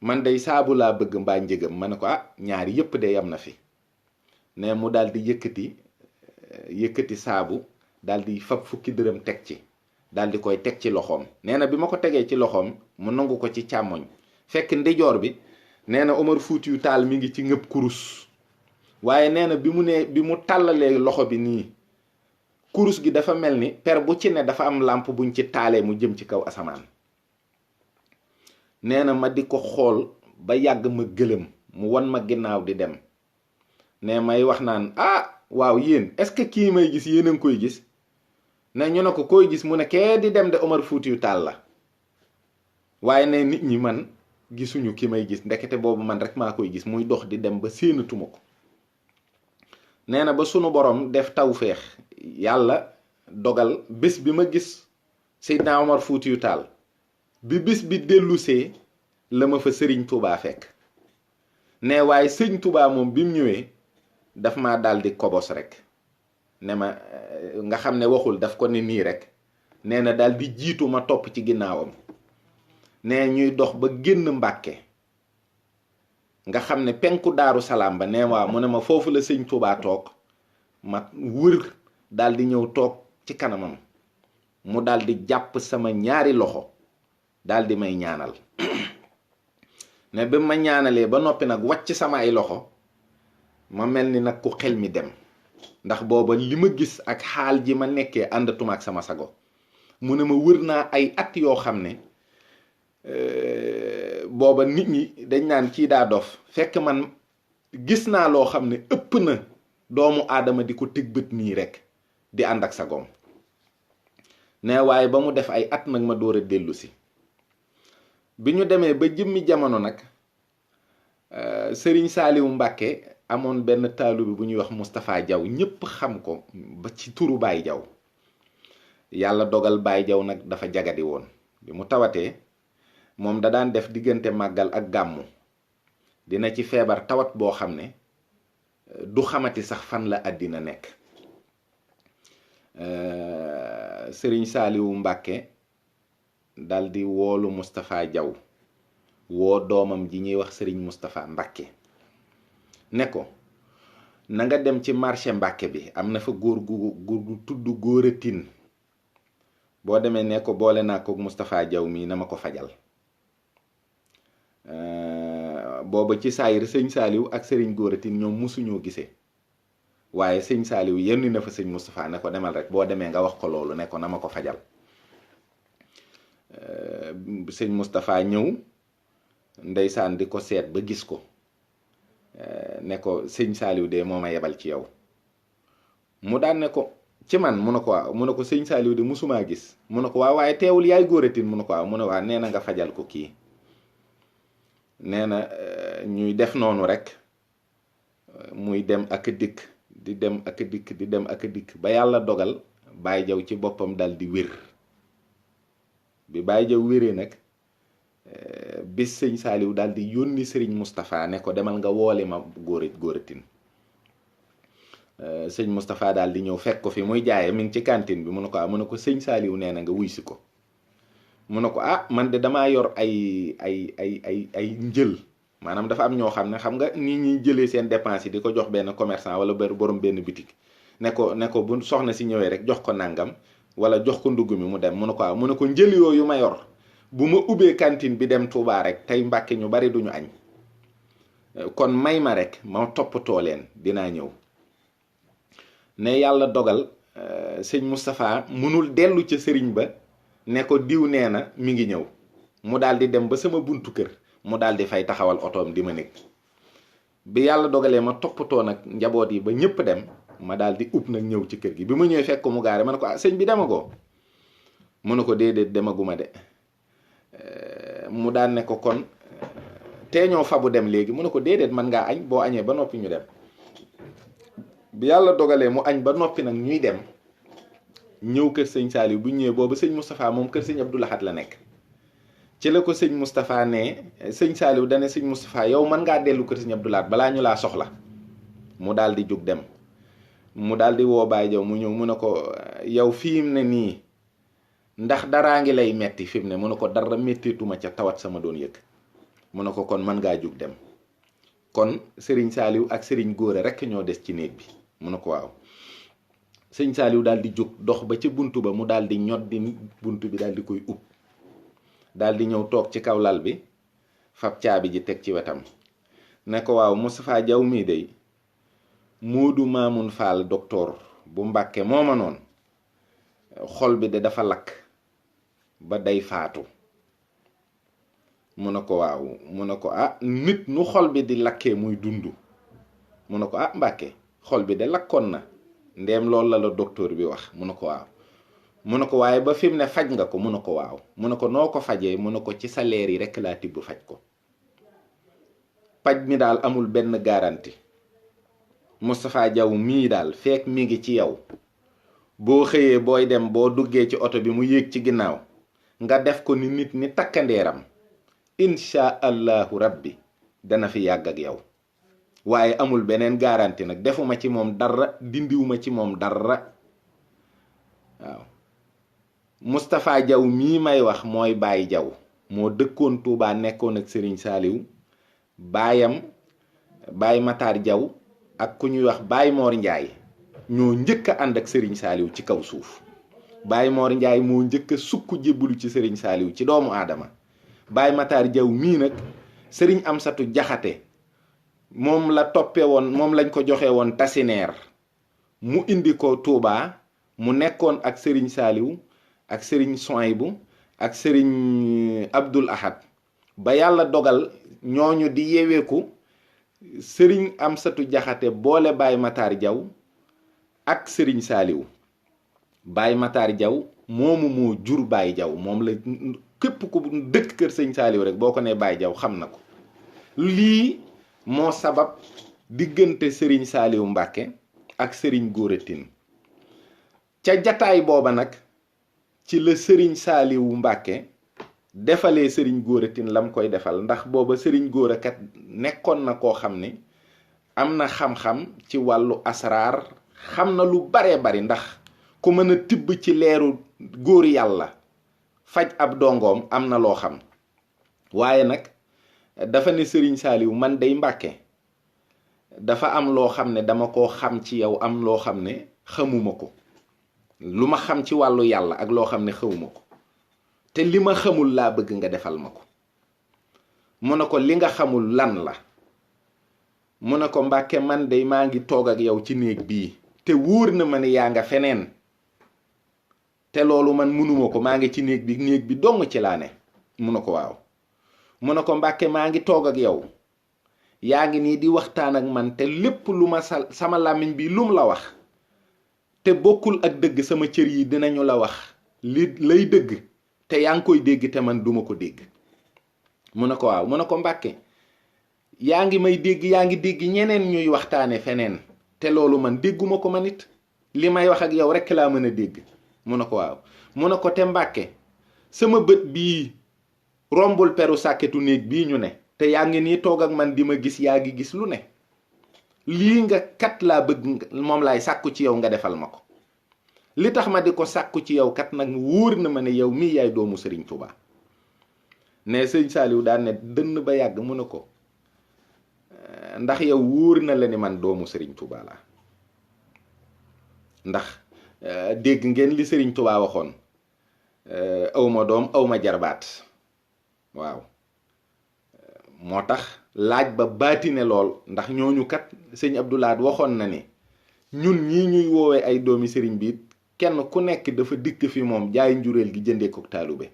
man day saabu laa bëgg mbaa njëgam ma ne ko ñaari yëpp de yam na fi ne mu daal di yëkkati saabu daal di fab fukki dërëm teg ci daal di koy teg ci loxoom nee na bi ma ko tegee ci loxoom mu nangu ko ci càmmoñ fekk ndijoor bi nee na Omar Foutiyou Tall mi ngi ci ngëb kurus waaye nee na bi mu tàllalee loxo bi nii kurus gi dafa mel ni per bu ci ne dafa am làmp buñ ci taalee mu jëm ci kaw asamaan nee na ma di ko xool ba yàgg ma gëlëm mu wan ma ginnaaw di dem ne may wax naan waaw yéen est-ce que kii may gis yéen a ngi koy gis ne ñu ne ko koy gis mu ne kee di dem de Omar Foutiyou Tall la waaye ne nit ñi man gisuñu ki may gis ndekete boobu man rek maa koy gis muy dox di dem ba séenatuma ko nee na ba sunu borom def tawféex yàlla dogal bés bi ma gis Seydina Omar Foutiyou Tall bi bés bi dellusee la ma fa sëriñ Touba fekk ne waaye sëriñ Touba moom bi mu ñëwee daf ma daal di kobos rek ne ma nga xam ne waxul daf ko ne nii rek nee na daal di jiitu ma topp ci ginnaawam ne ñuy dox ba génn Mbàkke nga xam ne penku Daaru Salaam ba ne waaw mu ne ma foofu la sëñ Touba toog ma wër daal di ñëw toog ci kanamam mu daal di jàpp sama ñaari loxo daal di may ñaanal ne ba ma ñaanalee ba noppi nag wàcc sama ay loxo ma mel ni nag ku xel mi dem ndax booba li ma gis ak xaal ji ma nekkee àndatuma ak sama sago mu ne ma wër naa ay at yoo xam ne booba nit ñi dañ naan kii daa dof fekk man gis naa loo xam ne ëpp na doomu aadama di ko tëg bët nii rek di ànd ak sagoom ne waaye ba mu def ay at nag ma door a dellu si bi ñu demee ba jëmmi jamono nag Sëriñ Saaliwu Mbàkke amoon benn taalu bi bu ñuy wax Moustapha Diaw ñépp xam ko ba ci turu Baye Diaw yàlla dogal Baye Diaw nag dafa jagadi woon bi mu tawatee moom da daan def diggante màggal ak gàmmu dina ci feebar tawat boo xam ne du xamati sax fan la àddina nekk Sëriñ Saaliwu Mbàkke dal di woolu Moustapha Diaw woo doomam ji ñuy wax Sëriñ Moustapha Mbàkke ne ko na nga dem ci marché Mbàkke bi am na fa góor gu tudd Góora Tin boo demee ne ko boole naa ko Moustapha Diaw mii na ma ko fajal booba ci saayir sëñ Saaliw ak Sëriñ Góora Tin ñoom musuñoo gisee waaye sëñ Saaliw yenn na fa sëñ Moustapha ne ko demal rek boo demee nga wax ko loolu ne ko na ma ko fajal sëñ Moustapha ñëw ndeysaan di ko seet ba gis ko ne ko sëñ Saaliw de moo ma yebal ci yow mu daan ne ko ci man mu ne ko waaw mu ne ko sëñ Saaliw de musumaa gis mu ne ko waaw waaye teewul yaay góoratin mu ne ko waaw mu ne waaw nee na nga fajal ko kii nee na ñuy def noonu rek muy dem ak dikk di dem ak dikk di dem ak dikk ba yàlla dogal Baye Jaw ci boppam dal di wér bi Baye Jaw wéree nag bis sëñ Saaliw dal di yónni sëriñ Moustapha ne ko demal nga woole ma góoratin sëñ Moustapha daal di ñëw fekk ko fi muy jaaye mi ngi ci cantine bi mu ne ko mu ne ko sëñ Saaliw nee na nga wuy si ko mu ne ko man de damaa yor ay njël maanaam dafa am ñoo xam ne xam nga nit ñi jëlee seen dépense yi di ko jox benn commerçant wala borom benn boutique ne ko bu soxna si ñëwee rek jox ko nangam wala jox ko ndugg mi mu dem mu ne ko mu ne ko njël yooyu ma yor bu ma ubbee cantine bi dem Touba rek tey Mbàkke ñu bari duñu añ kon may ma rek ma toppatoo leen dinaa ñëw ne yàlla dogal sëñ Moustapha mënul dellu ca sëriñ ba ne ko diw nee na mi ngi ñëw mu daal di dem ba sama buntu kër mu daal di fay taxawal otoom di ma nekk bi yàlla dogalee ma toppatoo nag njaboot yi ba ñëpp dem ma daal di ub nag ñëw ci kër gi bi ma ñëwee fekk ko mu gaare ma ne ko sëñ bi demagoo mu ne ko déedéet demaguma de mu daan ne ko kon tee ñoo fabu dem léegi mu ne ko déedéet man ngaa añ boo añee ba noppi ñu dem bi yàlla dogalee mu añ ba noppi nag ñuy dem ñëw kër sëñ Saaliw bu ñëwee boobu sëñ Moustapha moom kër sëñ Abdou Lahad la nekk ci la ko sëñ Moustapha ne sëñ Saaliw dane sëñ Moustapha yow mën ngaa dellu kër sëñ Abdou Lahad balaa ñu laa soxla mu daal di jug dem mu daal di woo Baye Jaw mu ñëw mu ne ko yow fi mu ne nii ndax daraa ngi lay metti fi mu ne mu ne ko dara mettituma ca tawat sama doon yëg mu ne ko kon mën ngaa jug dem kon sëriñ Saaliw ak sëriñ Góora rekk ñoo des ci néeg bi mu ne ko waaw sëñ Saaliw daal di jóg dox ba ca buntu ba mu daal di ñot di buntu bi daal di koy ub daal di ñëw toog ci kaw lal bi fab caabi ji teg ci wetam ne ko waaw Moustapha Jaw mii day Moodu Maamun Faal docteur bu Mbàkke moo ma noon xol bi de dafa lakk ba day faatu mu ne ko waaw mu ne ko nit nu xol bi di lakkee muy dund mu ne ko Mbàkke xol bi de lakkoon na ndeem loolu la docteur bi wax mu ne ko waaw mu ne ko waaye ba fi mu ne faj nga ko mu ne ko waaw mu ne ko noo ko fajee mu ne ko ci salaire yi rekk laa tibb faj ko paj mi daal amul benn garantie Moustapha Jaw mii daal fekk mi ngi ci yow boo xëyee booy dem boo duggee ci oto bi mu yéeg ci ginnaaw nga def ko ni nit ni takkandeeram insha allahu rabbi dana fi yàgg ak yow waaye amul beneen garantie nag defuma ci moom dara dindiwuma ci moom dara waaw Moustapha Jaw mii may wax mooy Baye Jaw moo dëkkoon Touba nekkoon ak Serigne Saaliw baayam Baye Matar Jaw ak ku ñuy wax Baye Mor Njaay ñoo njëkk a ànd ak Serigne Saaliw ci kaw suuf Baye Mor Njaay moo njëkk a sukk jébbalu ci Serigne Saaliw ci doomu aadama Baye Matar Jaw mii nag Serigne Amsatu Jaxate moom la toppe woon moom lañ ko joxe woon tasineer mu indi ko Touba mu nekkoon ak Serigne Saaliw ak Serigne Sohaybu ak Serigne Abdul Ahad ba yàlla dogal ñooñu di yeweeku Serigne Amsatu Jaxate boole Baye Matar Jaw ak Serigne Saaliw Baye Matar Jaw moomu moo jur Baye Jaw moom la képp ku dëkk kër Sëñ Saaliw rek boo ko nee Baye Jaw xam na ko lii moo sabab diggante Serigne Saaliw Mbàkke ak Serigne Góora Tine ca jataay booba nag ci la Serigne Saaliw Mbàkke defalee Serigne Góora Tine lam koy defal ndax booba Serigne Góora kat nekkoon na koo xam ne am na xam-xam ci wàllu asraar xam na lu baree bari ndax ku mën a tibb ci leeru góor yàlla faj ab dongoom am na loo xam waaye nag dafa ne Serigne Saaliw man day Mbàkke dafa am loo xam ne dama koo xam ci yow am loo xam ne xamuma ko lu ma xam ci wàllu yàlla ak loo xam ne xawuma ko te li ma xamul laa bëgg nga defal ma ko mu ne ko li nga xamul lan la mu ne ko Mbàkke man day maa ngi toog ak yow ci néeg bii te wóor na ma ne yaa nga feneen te loolu man mënuma ko maa ngi ci néeg bi dong ci laa ne mu ne ko waaw mu ne ko Mbàkke maa ngi toog ak yow yaa ngi nii di waxtaan ak man te lépp lu ma sama làmmiñ bi lum la wax te bokkul ak dëgg sama cër yi dinañu la wax li lay dëgg te yaa ngi koy dégg te man duma ko dégg. mu ne ko waaw. mu ne ko Mbàkke yaa ngi may dégg, yaa ngi dégg ñeneen ñuy waxtaane feneen te loolu man dégguma ko man it, li may wax ak yow rekk laa mën a dégg. mu ne ko waaw. mu ne ko te Mbàkke sama bët bii rombul peru sàkketu néeg bii ñu ne, te yaa ngi nii toog ak man di ma gis, yaa ngi gis lu ne. lii nga kat laa bëgg, moom laay sàkku ci yow nga defal ma ko. li tax ma di ko sàkku ci yow kat nag wóor na ma ne yow mii yaay doomu Sëriñ Tuubaa. ne sëñ Saaliw daan ne dënn ba yàgg mu ne ko ndax yow wóor na la ni man doomu Sëriñ Tuubaa la. ndax dégg ngeen li Sëriñ Tuubaa waxoon, awma doom awma jarbaat. waaw moo tax laaj ba baatine lool, ndax ñooñu kat sëñ Abdou Lahad waxoon na ne ñun ñii ñuy woowee ay doomi sëriñ bi kenn ku nekk dafa dikk fi moom jaay njuréel gi jëndee ko taalube.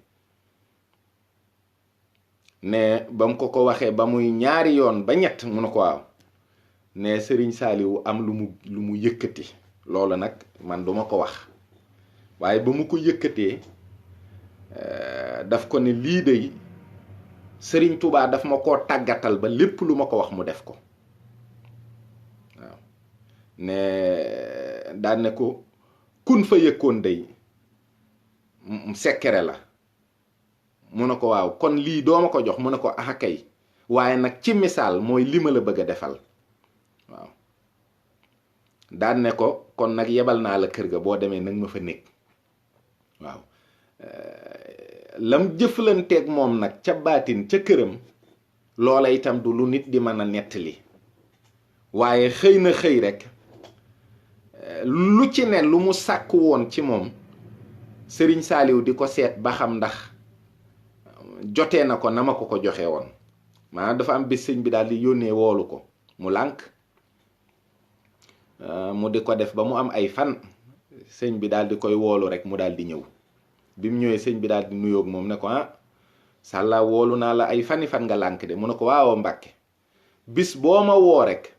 ne ba mu ko waxee ba muy ñaari yoon ba ñett mu ne ko waaw. ne sëriñ Saaliwu am lu mu yëkkati. loolu nag man duma ko wax, waaye ba mu ko yëkkatee daf ko ne lii dey Sëriñ Tuubaa daf ma koo tàggatal ba lépp lu ma ko wax mu def ko. waaw ne daan ne ko kun fa yëkkoon day sekkere la. mu ne ko waaw kon lii doo ma ko jox. mu ne ko ah kay, waaye nag ci misaal mooy li ma la bëgg a defal. waaw daan ne ko kon nag yebal naa la kër ga, boo demee nag ma fa nekk. waaw lam jëflanteeg moom nag ca baatin ca këram, loola itam du lu nit di mën a nettali, waaye xëy na xëy rek lu ci ne lu mu sàkk woon ci moom Sëriñ Saaliw di ko seet ba xam ndax jotee na ko na ma ko joxe woon. maanaam dafa am bés sëñ bi daal di yónnee woolu ko, mu lànk. mu di ko def ba mu am ay fan, sëñ bi daal di koy woolu rek mu daal di ñëw. bi mu ñëwee sëñ bi daal di nuyoog moom ne ko sàlla woolu naa la ay fan nga lànk de. mu ne ko waaw Mbàkke, bis boo ma woo rek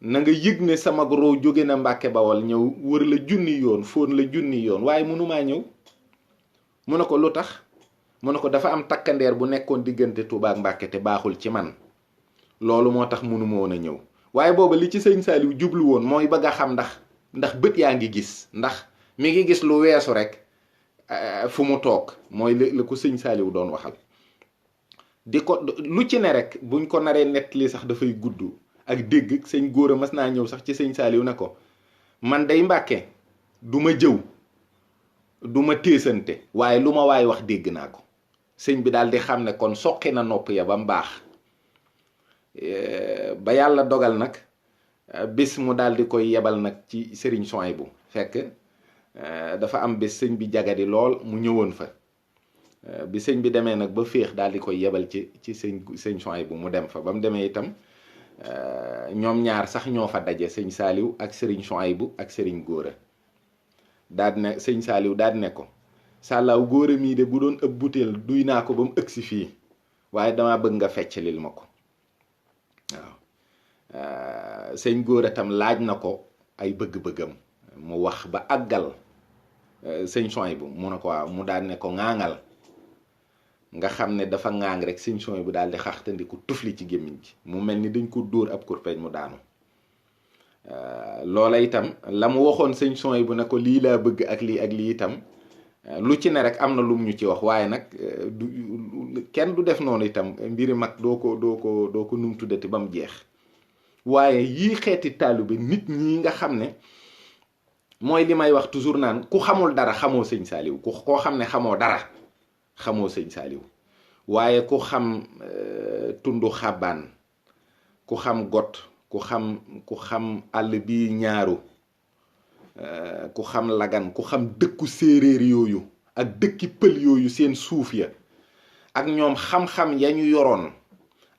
na nga yëg ne sama roo jóge na Mbàkke Bawol ñëw wër la junni yoon, fóon la junni yoon, waaye mënumaa ñëw. mu ne ko lu tax? mu ne ko dafa am takkandeer bu nekkoon diggante Tuubaa ak Mbàkke te baaxul ci man, loolu moo tax mënuma woon a ñëw. waaye booba li ci sëñ Saaliw jublu woon mooy bëgg a xam ndax bët yaa ngi gis, ndax mi ngi gis lu weesu rek fu mu toog, mooy la ko sëñ Saaliw doon waxal. di ko lu ci ne rek buñ ko naree nettali sax dafay gudd ak dégg. sëñ Góora mas naa ñëw sax ci sëñ Saaliw ne ko man day Mbàkke du ma jëw du ma téesante, waaye lu ma waay wax dégg naa ko. sëñ bi daal di xam ne kon soqi na nopp ya ba mu baax. ba yàlla dogal nag bis mu daal di koy yebal nag ci Sëriñ Suhaybu. fekk dafa am bés sëñ bi jagadi lool mu ñëwoon fa. bi sëñ bi demee nag ba féex daal di koy yebal ci sëñ Suhaybu mu dem fa. ba mu demee itam ñoom ñaar sax ñoo fa daje, sëñ Saaliw ak Sëriñ Suhaybu ak Sëriñ Góora. daal ne sëñ Saaliw daal ne ko sàllaaw Góora mii de bu doon ëpp butéel duy naa ko ba mu ëgsi fii, waaye dama bëgg nga feccalil ma ko. waaw sëñ Góora tam laaj na ko ay bëgg-bëggam, mu wax ba àggal. sëñ Suhaybu mu ne ko waaw, mu daal ne ko ŋaaŋal. nga xam ne dafa ŋaang rek sëñ Suhaybu daal di xaxtandiku tufli ci gémmiñ gi, mu mel ni dañ ko dóor ab kurpeñ mu daanu. loola itam la mu waxoon sëñ Suhaybu ne ko lii laa bëgg ak lii itam lu ci ne rek am na lum ñu ci wax, waaye nag kenn du def noonu itam. mbiri mag doo ko num tuddati ba mu jeex. waaye yii xeeti taalibe nit ñi nga xam ne mooy li may wax toujours naan ku xamul dara xamoo sëñ Saaliw. koo xam ne xamoo dara xamoo sëñ Saaliw. waaye ku xam tundu xàbbaan, ku xam got, ku xam àll bi ñaaru, ku xam lagan, ku xam dëkku séeréer yooyu ak dëkki pël yooyu seen suuf ya ak ñoom xam-xam ya ñu yoroon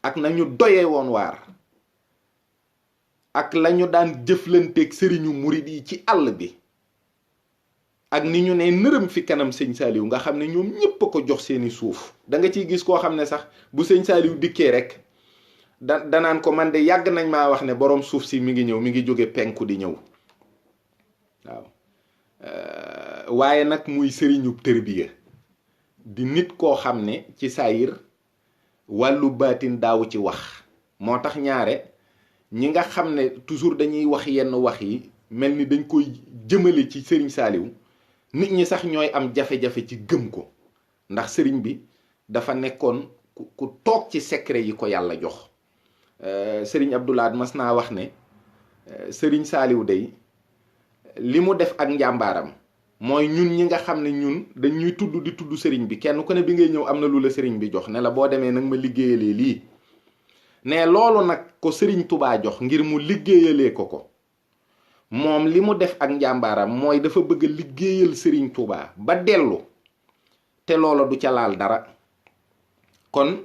ak nañu doye woon waar ak lañu daan jëflanteeg sëriñu murid yi ci àll bi ak ni ñu ne nërëm fi kanam sëñ Saaliw nga xam ne ñoom ñépp a ko jox seeni suuf. da nga ciy gis koo xam ne sax bu sëñ Saaliw dikkee rek danaan ko man de yàgg nañ maa wax ne boroom suuf si mi ngi ñëw, mi ngi jóge penku di ñëw. waaw waaye nag muy sëriñu tërbiya di nit koo xam ne ci saayir wàllu baatin daawu ci wax. moo tax ñaare ñi nga xam ne toujours dañuy wax yenn wax yi mel ni dañ koy jëmale ci sëriñ Saaliw nit ñi sax ñooy am jafe-jafe ci gëm ko, ndax sëriñ bi dafa nekkoon ku toog ci secret yi ko yàlla jox. sëriñ Abdou Lahad mas naa wax ne sëriñ Saaliw day li mu def ak njàmbaaram mooy ñun ñi nga xam ne ñun dañuy tudd di tudd sëriñ bi, kenn ku ne bi ngay ñëw am na lu la sëriñ bi jox ne la boo demee nag ma liggéeyalee lii. ne loolu nag ko sëriñ Tubaa jox ngir mu liggéeyalee ko moom li mu def ak njàmbaaram mooy dafa bëgg a liggéeyal sëriñ Tubaa ba dellu te loola du ca laal dara. kon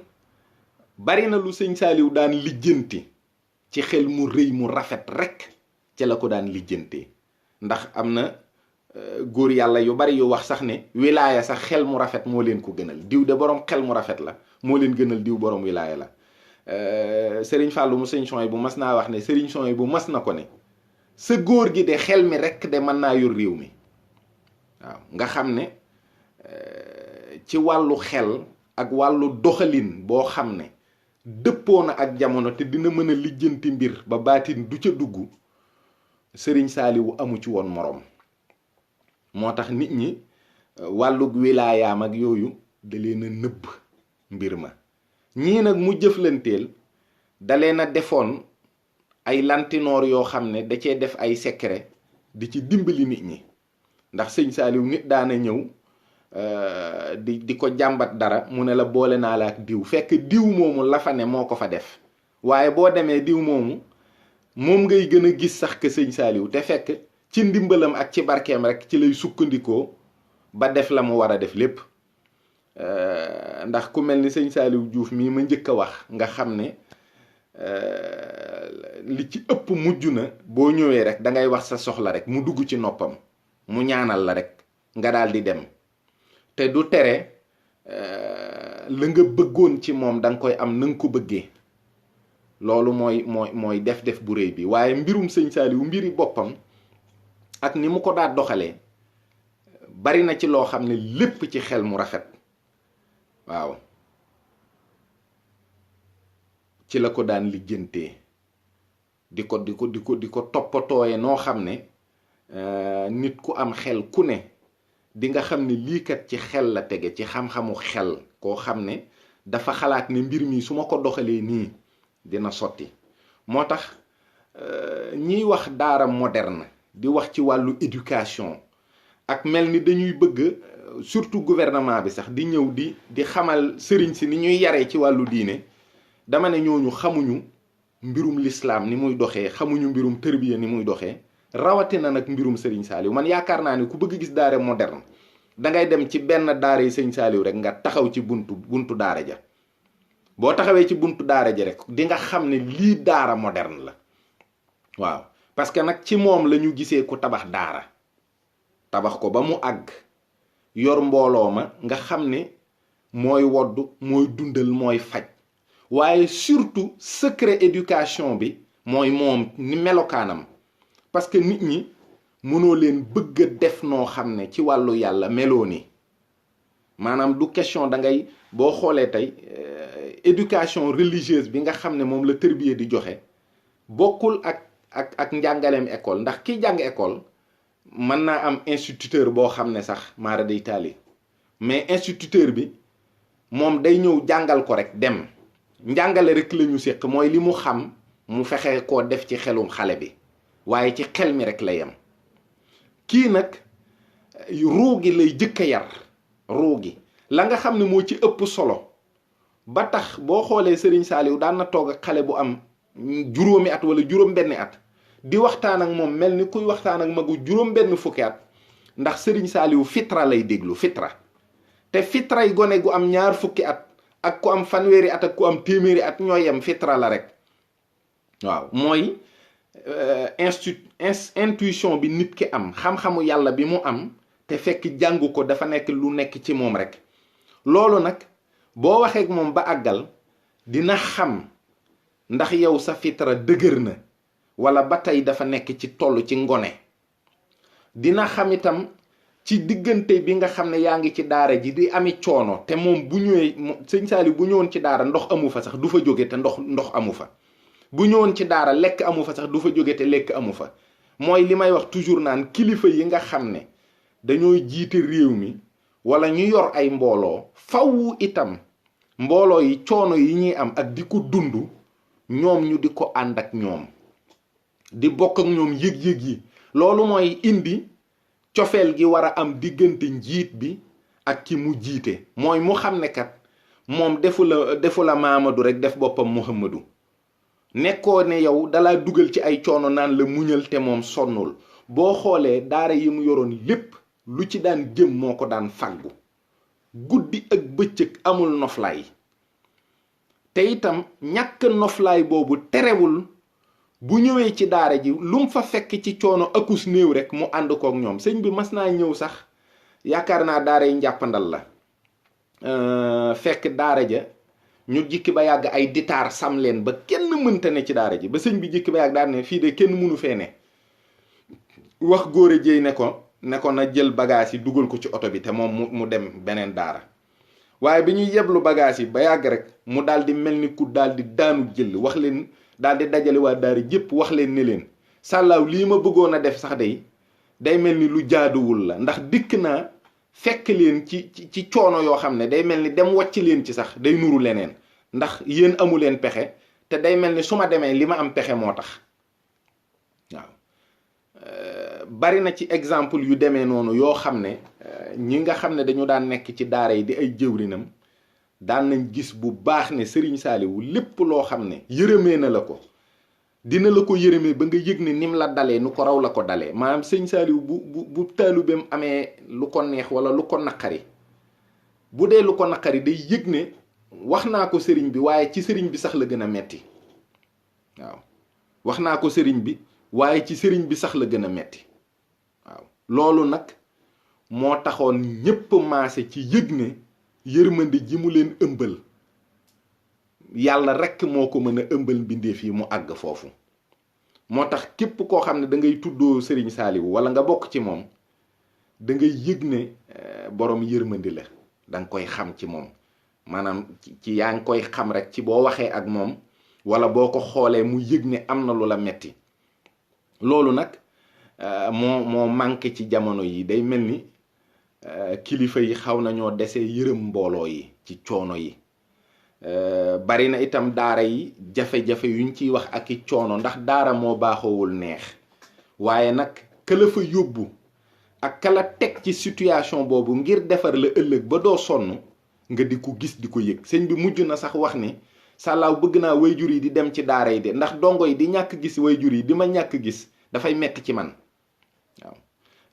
bari na lu sëñ Saaliw daan lijjanti ci xel mu rëy mu rafet rekk ca la ko daan lijjantee, ndax am na góor yàlla yu bari yu wax sax ne wilaaya sax xel mu rafet moo leen ko gënal, diw de boroom xel mu rafet la moo leen gënal diw boroom wilaaya la. sëriñ Fàllu mu sëñ Soy bu mas naa wax ne sëriñ Soy bu mas na ko ne sa góor gi de xel mi rekk de mën naa yor réew mi. waaw nga xam ne ci wàllu xel ak wàllu doxalin boo xam ne dëppoo na ak jamono te dina mën a lijjanti mbir ba baatin du ca dugg, sëriñ Saaliwu amu ci woon moroom. moo tax nit ñi wàllug wilaayaam ak yooyu da leen a nëbb mbir ma. ñii nag mu jëflanteel da leen a defoon ay lantinoor yoo xam ne da cee def ay secret di ci dimbali nit ñi, ndax sëñ Saaliw nit daana ñëw di ko jàmbat dara mu ne la boole naa la ak diw, fekk diw moomu la fa ne moo ko fa def, waaye boo demee diw moomu moom ngay gën a gis sax que sëñ Saaliw, te fekk ci ndimbalam ak ci barkeem rek ci lay sukkandikoo ba def la mu war a def lépp. ndax ku mel ni sëñ Saaliw Juuf mii ma njëkk a wax nga xam ne li ci ëpp mujj na boo ñëwee rek da ngay wax sa soxla rek mu dugg ci noppam mu ñaanal la rek nga daal di dem, te du tere la nga bëggoon ci moom da nga koy am na nga ko bëggee. loolu mooy def bu rëy bi. waaye mbirum sëñ Saaliw mbiri boppam ak ni mu ko daa doxalee bari na ci loo xam ne lépp ci xel mu rafet, waaw, ci la ko daan lijjantee di ko toppatooye noo xam ne nit ku am xel ku ne di nga xam ne lii kat ci xel la tege, ci xam-xamu xel, koo xam ne dafa xalaat ne mbir mi su ma ko doxalee nii dina sotti. moo tax ñiy wax daara moderne di wax ci wàllu éducation ak mel ni dañuy bëgg surtout gouvernement bi sax di ñëw di xamal sëriñ si ni ñuy yaree ci wàllu diine, dama ne ñooñu xamuñu mbirum lislaam ni muy doxee, xamuñu mbirum tërbiya ni muy doxee, rawatina nag mbirum sëriñ Saaliw. man yaakaar naa ne ku bëgg gis daara moderne dangay dem ci benn daara yi sëñ Saaliw rek nga taxaw ci buntu daara ja. boo taxawee ci buntu daara ja rek di nga xam ne lii daara moderne la. waaw parce que nag ci moom la ñu gisee ku tabax daara, tabax ko ba mu àgg, yor mbooloo ma nga xam ne mooy wodd, mooy dundal, mooy faj. waaye surtout secret éducation bi mooy moom ni melokaanam, parce que nit ñi mënoo leen bëgg a def noo xam ne ci wàllu yàlla meloo ni. maanaam du question da ngay boo xoolee tey éducation religieuse bi nga xam ne moom la tërbiye di joxe bokkul ak njàngaleem école, ndax kiy jàng école mën naa am instituteur boo xam ne sax maara day taali, mais instituteur bi moom day ñëw jàngal ko rek dem, njàngale rek la ñu séq, mooy li mu xam mu fexe koo def ci xelum xale bi, waaye ci xel mi rek la yem. kii nag ruu gi lay jëkk a yar, ruu gi la nga xam ne moo ci ëpp solo, ba tax boo xoolee Sëriñ Saaliw daan na toog ak xale bu am juróomi at wala juróom benni at di waxtaan ak moom mel ni kuy waxtaan ak magu juróom benn fukki at, ndax Sëriñ Saaliw fitra lay déglu, fitra. te fitray gone gu am ñaar fukki at ak ku am fanweeri at ak ku am téeméeri at ñoo yem, fitra la rek. waaw mooy intuition bi nit ki am, xam-xamu yàlla bi mu am te fekk jàngu ko, dafa nekk lu nekk ci moom rek. loolu nag boo waxee ak moom ba àggal dina xam ndax yow sa fitra dëgër na wala ba tey dafa nekk ci toll ci ngone. dina xam itam ci diggante bi nga xam ne yaa ngi ci daara ji di ami coono te moom bu ñëwee sëñ Saliou bu ñëwoon ci daara ndox amu fa sax du fa jóge te ndox amu fa, bu ñëwoon ci daara lekk amu fa sax du fa jóge te lekk amu fa. mooy li may wax toujours naan kilifa yi nga xam ne dañoo jiite réew mi wala ñu yor ay mbooloo, faw itam mbooloo yi coono yi ñuy am ak di ko dund ñoom ñu di ko ànd ak ñoom, di bokk ak ñoom yëg-yëg yi. loolu mooy indi cofeel gi war a am diggante njiit bi ak ki mu jiite. mooy mu xam ne kat moom defu la Mamadou rek def boppam Mouhamadou. nekkoo ne yow dalaa dugal ci ay coono naan la muñal te moom sonnul. boo xoolee daara yi mu yoroon lépp lu ci daan jëm moo ko daan fàggu, guddi ak bëccëg amul noflaay. te itam ñàkk noflaay boobu terewul bu ñëwee ci daara ji lu mu fa fekk ci coono akus néew rek mu ànd kook ñoom. sëñ bi mas naa ñëw sax, yaakaar naa daara yi njàppandal la, fekk daara ja ñu jikki ba yàgg ay ditaar sam leen ba kenn mënta ne ci daara ji, ba sëñ bi jikki ba yàgg daal ne fii de kenn mënu fee ne. wax góor a jéy ne ko na jël bagage yi dugal ko ci oto bi te moom mu dem beneen daara. waaye bi ñuy yeblu bagage yi ba yàgg rek mu daal di mel ni ku daal di daanu jël, wax leen daal di dajale waa daara jépp wax leen ne leen sàllaaw lii ma bëggoon a def sax day mel ni lu jaaduwul la, ndax dikk naa fekk leen ci coono yoo xam ne day mel ni dem wàcc leen ci sax day nuru leneen, ndax yéen amu leen pexe te day mel ni su ma demee li ma am pexe moo tax. waaw bari na ci exemple yu demee noonu yoo xam ne ñi nga xam ne dañu daan nekk ci daara yi di ay jëwrinam daan nañ gis bu baax ne Serigne Saliou lépp loo xam ne yërëmee na la ko, dina la ko yërëmee ba nga yëg ne nim la dalee nu ko raw la ko dalee. maanaam Serigne Saliou bu taalubeem amee lu ko neex wala lu ko naqari, bu dee lu ko naqari day yëg ne wax naa ko sëriñ bi waaye ci sëriñ bi sax la gën a metti. waaw wax naa ko sëriñ bi waaye ci sëriñ bi sax la gën a metti. waaw loolu nag moo taxoon ñépp maase ci yëg ne yërmande ji mu leen ëmbal yàlla rekk moo ko mën a ëmbal mbindeef yi mu àgg foofu. moo tax képp koo xam ne da ngay tuddoo Serigne Saliou wala nga bokk ci moom da ngay yëg ne borom yërmande la, da nga koy xam ci moom. maanaam ci yaa ngi koy xam rek ci boo waxee ak moom wala boo ko xoolee mu yëg ne am na lu la metti. loolu nag moo manqué ci jamono yi. day mel ni kilifa yi xaw nañoo dese yërëm mbooloo yi ci coono yi. bari na itam daara yi jafe-jafe yuñ ciy wax ak i coono, ndax daara moo baaxoowul neex. waaye nag kala fa yóbbu ak kala teg ci situation boobu ngir defar la ëllëg ba doo sonn nga di ko gis di ko yëg. sëñ bi mujj na sax wax ni sàllaaw bëgg naa wayjur yi di dem ci daara yi de, ndax dongo yi di ñàkk gis wayjur yi di ma ñàkk gis dafay metti ci man. waaw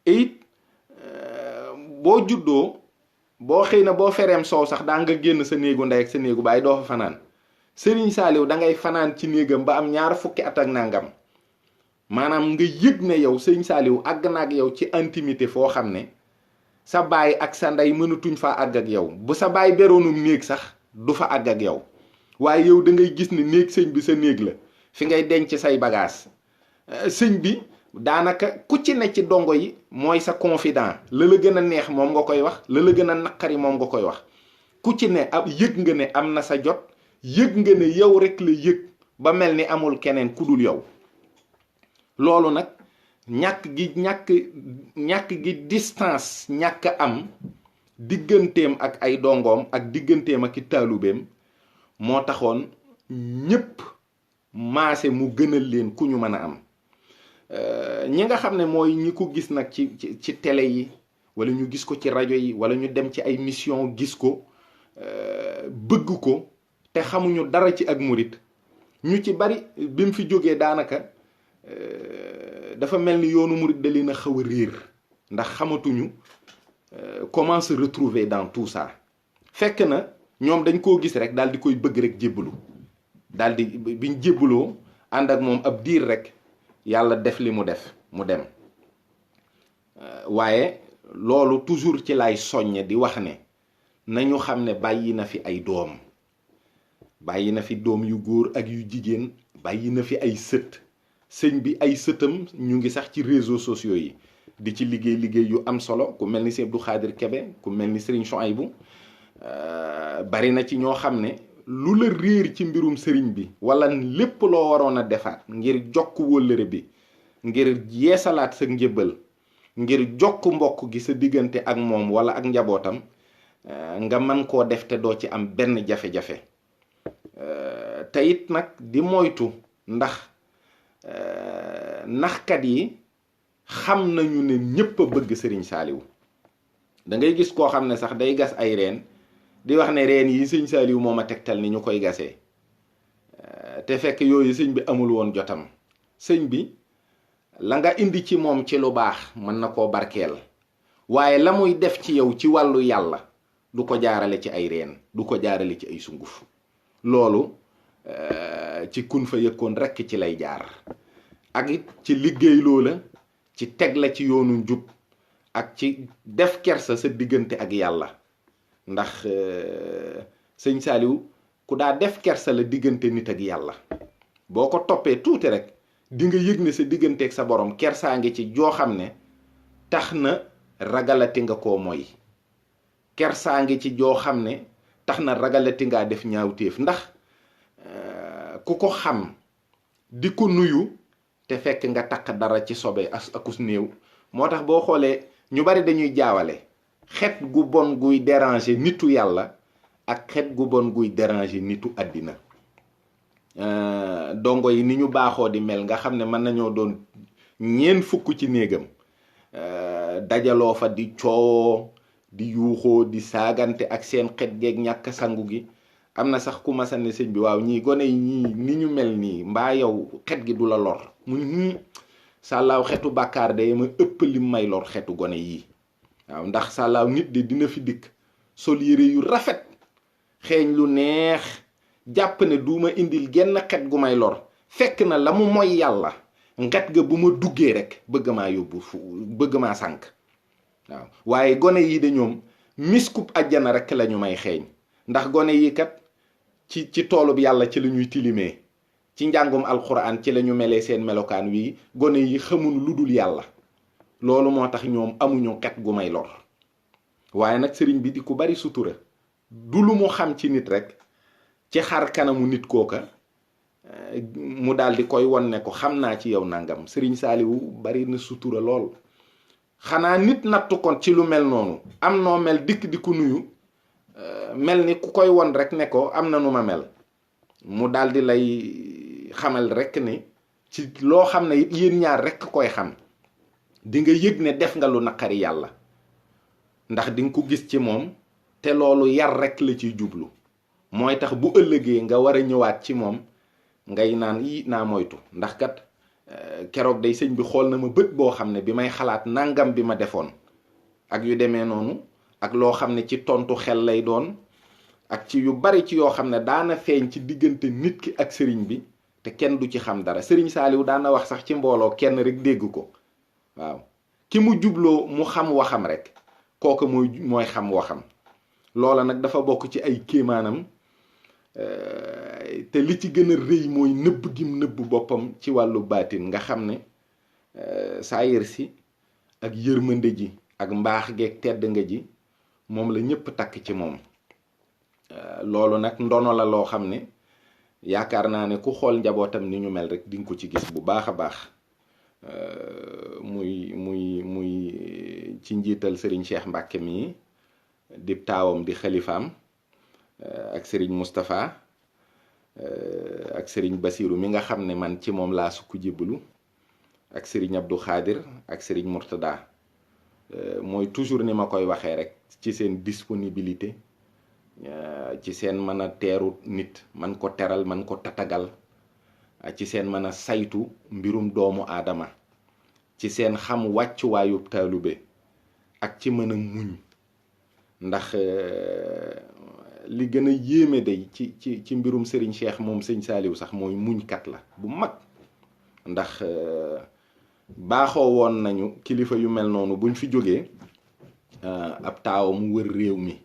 it boo juddoo boo xëy na boo fereem soow sax daa nga génn sa néegu ndey ak sa néegu baay doo fa fanaan. Serigne Saliou da ngay fanaan ci néegam ba am 20 fukki at ak nangam, maanaam nga yëg ne yow Serigne Saliou àgg na ak yow ci intimité foo xam ne sa baay ak sa ndey mënatuñ fa àgg ak yow. bu sa baay beroonum néeg sax du fa àgg ak yow, waaye yow da ngay gis ne néeg sëñ bi sa néeg la, fi ngay denc say bagage. sëñ bi daanaka ku ci ne ci dongo yi mooy sa confident. la gën a neex moom nga koy wax, la gën a naqari moom nga koy wax. ku ci ne ab yëg nga ne am na sa jot, yëg nga ne yow rek la yëg ba mel ni amul keneen ku dul yow. loolu nag ñàkk gi distance ñàkk am digganteem ak ay dongoom ak digganteem ak i taalubeem moo taxoon ñépp maase mu gënal leen ku ñu mën a am. ñi nga xam ne mooy ñi ko gis nag ci télé yi wala ñu gis ko ci rajo yi wala ñu dem ci ay mission gis ko bëgg ko te xamuñu dara ci ak murit, ñu ci bari bi mu fi jógee daanaka dafa mel ni yoonu murit da leen a xaw a réer, ndax xamatuñu comment se retrouver dans tout ça. fekk na ñoom dañ koo gis rek daal di koy bëgg rek jébbalu, daal di biñ jébbaloo ànd ak moom ab diir rek yàlla def li mu def mu dem. waaye loolu toujours ci lay soññe di wax ne nañu xam ne bàyyi na fi ay doom, bàyyi na fi doom yu góor ak yu jigéen, bàyyi na fi ay sët. sëñ bi ay sëtam ñu ngi sax ci réseaux sociaux yi. di ci liggéey liggéey yu am solo ku mel ni Sëñ Abdou Khadir Kebe ku mel ni Serigne Chouaïbou bari na ci ñoo xam ne lu la réer ci mbirum sëriñ bi wala lépp loo waroon a defaat ngir jokk wóllëre bi ngir yeesalaat sa njëbbal ngir jokk mbokk gi sa diggante ak moom wala ak njabootam nga mën koo def te doo ci am benn jafe-jafe te it nag di moytu ndax naxkat yi xam nañu ne ñépp a bëgg sëriñ Saaliw da ngay gis koo xam ne sax day gas ay reen di wax ne reen yi sëñ Saaliw moo ma tegtal ni ñu koy gasee te fekk yooyu sëñ bi amul woon jotam sëñ bi la nga indi ci moom ci lu baax mën na koo barkeel waaye la muy def ci yow ci wàllu yàlla du ko jaarale ci ay reen du ko jaarale ci ay sunguf loolu ci kun fa yëkkoon rekk ci lay jaar ak it ci liggéey loola ci teg la ci yoonu njub ak ci def kersa sa diggante ak yàlla ndax sëñ Saaliw ku daa def kersa la diggante nit ak yàlla boo ko toppee tuuti rek di nga yëg ne sa diggante ak sa borom kersaa ngi ci joo xam ne tax na ragalati nga koo moy kersaa ngi ci joo xam ne tax na ragalati ngaa def ñaawteef ndax ku ko xam di ko nuyu te fekk nga takk dara ci sobe akus néew moo tax boo xoolee ñu bari dañuy jaawale xet gu bon guy déranger nitu yàlla ak xet gu bon guy déranger nitu àddina dongo yi ni ñu baaxoo di mel nga xam ne mën nañoo doon ñeen fukk ci néegam dajaloo fa di coowoo di yuuxoo di saagante ak seen xet geeg ñàkk sangu gi am na sax ku masane sëñ bi waaw ñii gone yi ñii ni ñu mel nii mbaa yow xet gi du la lor mu ni sàllaaw xetu bàkkaar de ma ëpp lim may lor xetu gone yii waaw ndax sàllaaw nit de dina fi dikk sol yére yu rafet xeeñ lu neex jàpp ne duuma indil genn xet gu may lor fekk na la mu moy yàlla ngat ga bu ma duggee rek bëgg maa yóbbu bëgg maa sànk waaw waaye gone yi de ñoom miskub àjjana rek la ñu may xeeñ ndax gone yi kat ci toolub yàlla ci la ñuy tilimee ci njàngum alxuraan ci la ñu melee seen melokaan wi gone yi xamuñu lu dul yàlla loolu moo tax ñoom amuñu xet gu may lor waaye nag sëriñ bi di ku bari sutura du lu mu xam ci nit rek ci xar kanamu nit kooka mu daal di koy won ne ko xam naa ci yow nangam sëriñ Saaliwu bari na sutura lool xanaa nit nattu kon ci lu mel noonu am noo mel dikk di ku nuyu mel ni ku koy won rek ne ko am na nu ma mel mu daal di lay xamal rek ni ci loo xam ne it yéen ñaar rek koy xam di nga yëg ne def nga lu naqari yàlla ndax di nga ko gis ci moom te loolu yar rek la ciy jublu mooy tax bu ëllëgee nga war a ñëwaat ci moom ngay naan yi naa moytu ndax kat keroog day sëñ bi xool na ma bët boo xam ne bi may xalaat nangam bi ma defoon ak yu demee noonu ak loo xam ne ci tontu xel lay doon ak ci yu bari ci yoo xam ne daana feeñ ci diggante nit ki ak sëriñ bi te kenn du ci xam dara sëriñ Saaliw daana wax sax ci mbooloo kenn rek dégg ko waaw ki mu jubloo mu xam waxam rek kooku mooy xam waxam loola nag dafa bokk ci ay kéemaanam te li ci gën a rëy mooy nëbb gim nëbb boppam ci wàllu baatin nga xam ne saayir si ak yërmande ji ak mbaax geeg tedd nga ji moom la ñëpp takk ci moom loolu nag ndono la loo xam ne yaakaar naa ne ku xool njabootam ni ñu mel rek di nga ko ci gis bu baax a baax muy ci njiital Serigne Cheikh Mbacke mi di taawam di xalifaam ak Serigne Moustapha ak Serigne Bassirou mi nga xam ne man ci moom laa sukk jébbalu ak Serigne Abdou Khadir ak Serigne Mourtada mooy toujours ni ma koy waxee rek ci seen disponibilité ci seen mën a teeru nit man ko teral man ko tatagal ci seen mën a saytu mbirum doomu aadama ci seen xam wàccuwaayub taalube ak ci mën a muñ ndax li gën a yéeme day ci mbirum Serigne Cheikh moom sëñ Saaliw sax mooy muñkat la bu mag ndax baaxoo woon nañu kilifa yu mel noonu buñ fi jógee ab taaw mu wër réew mi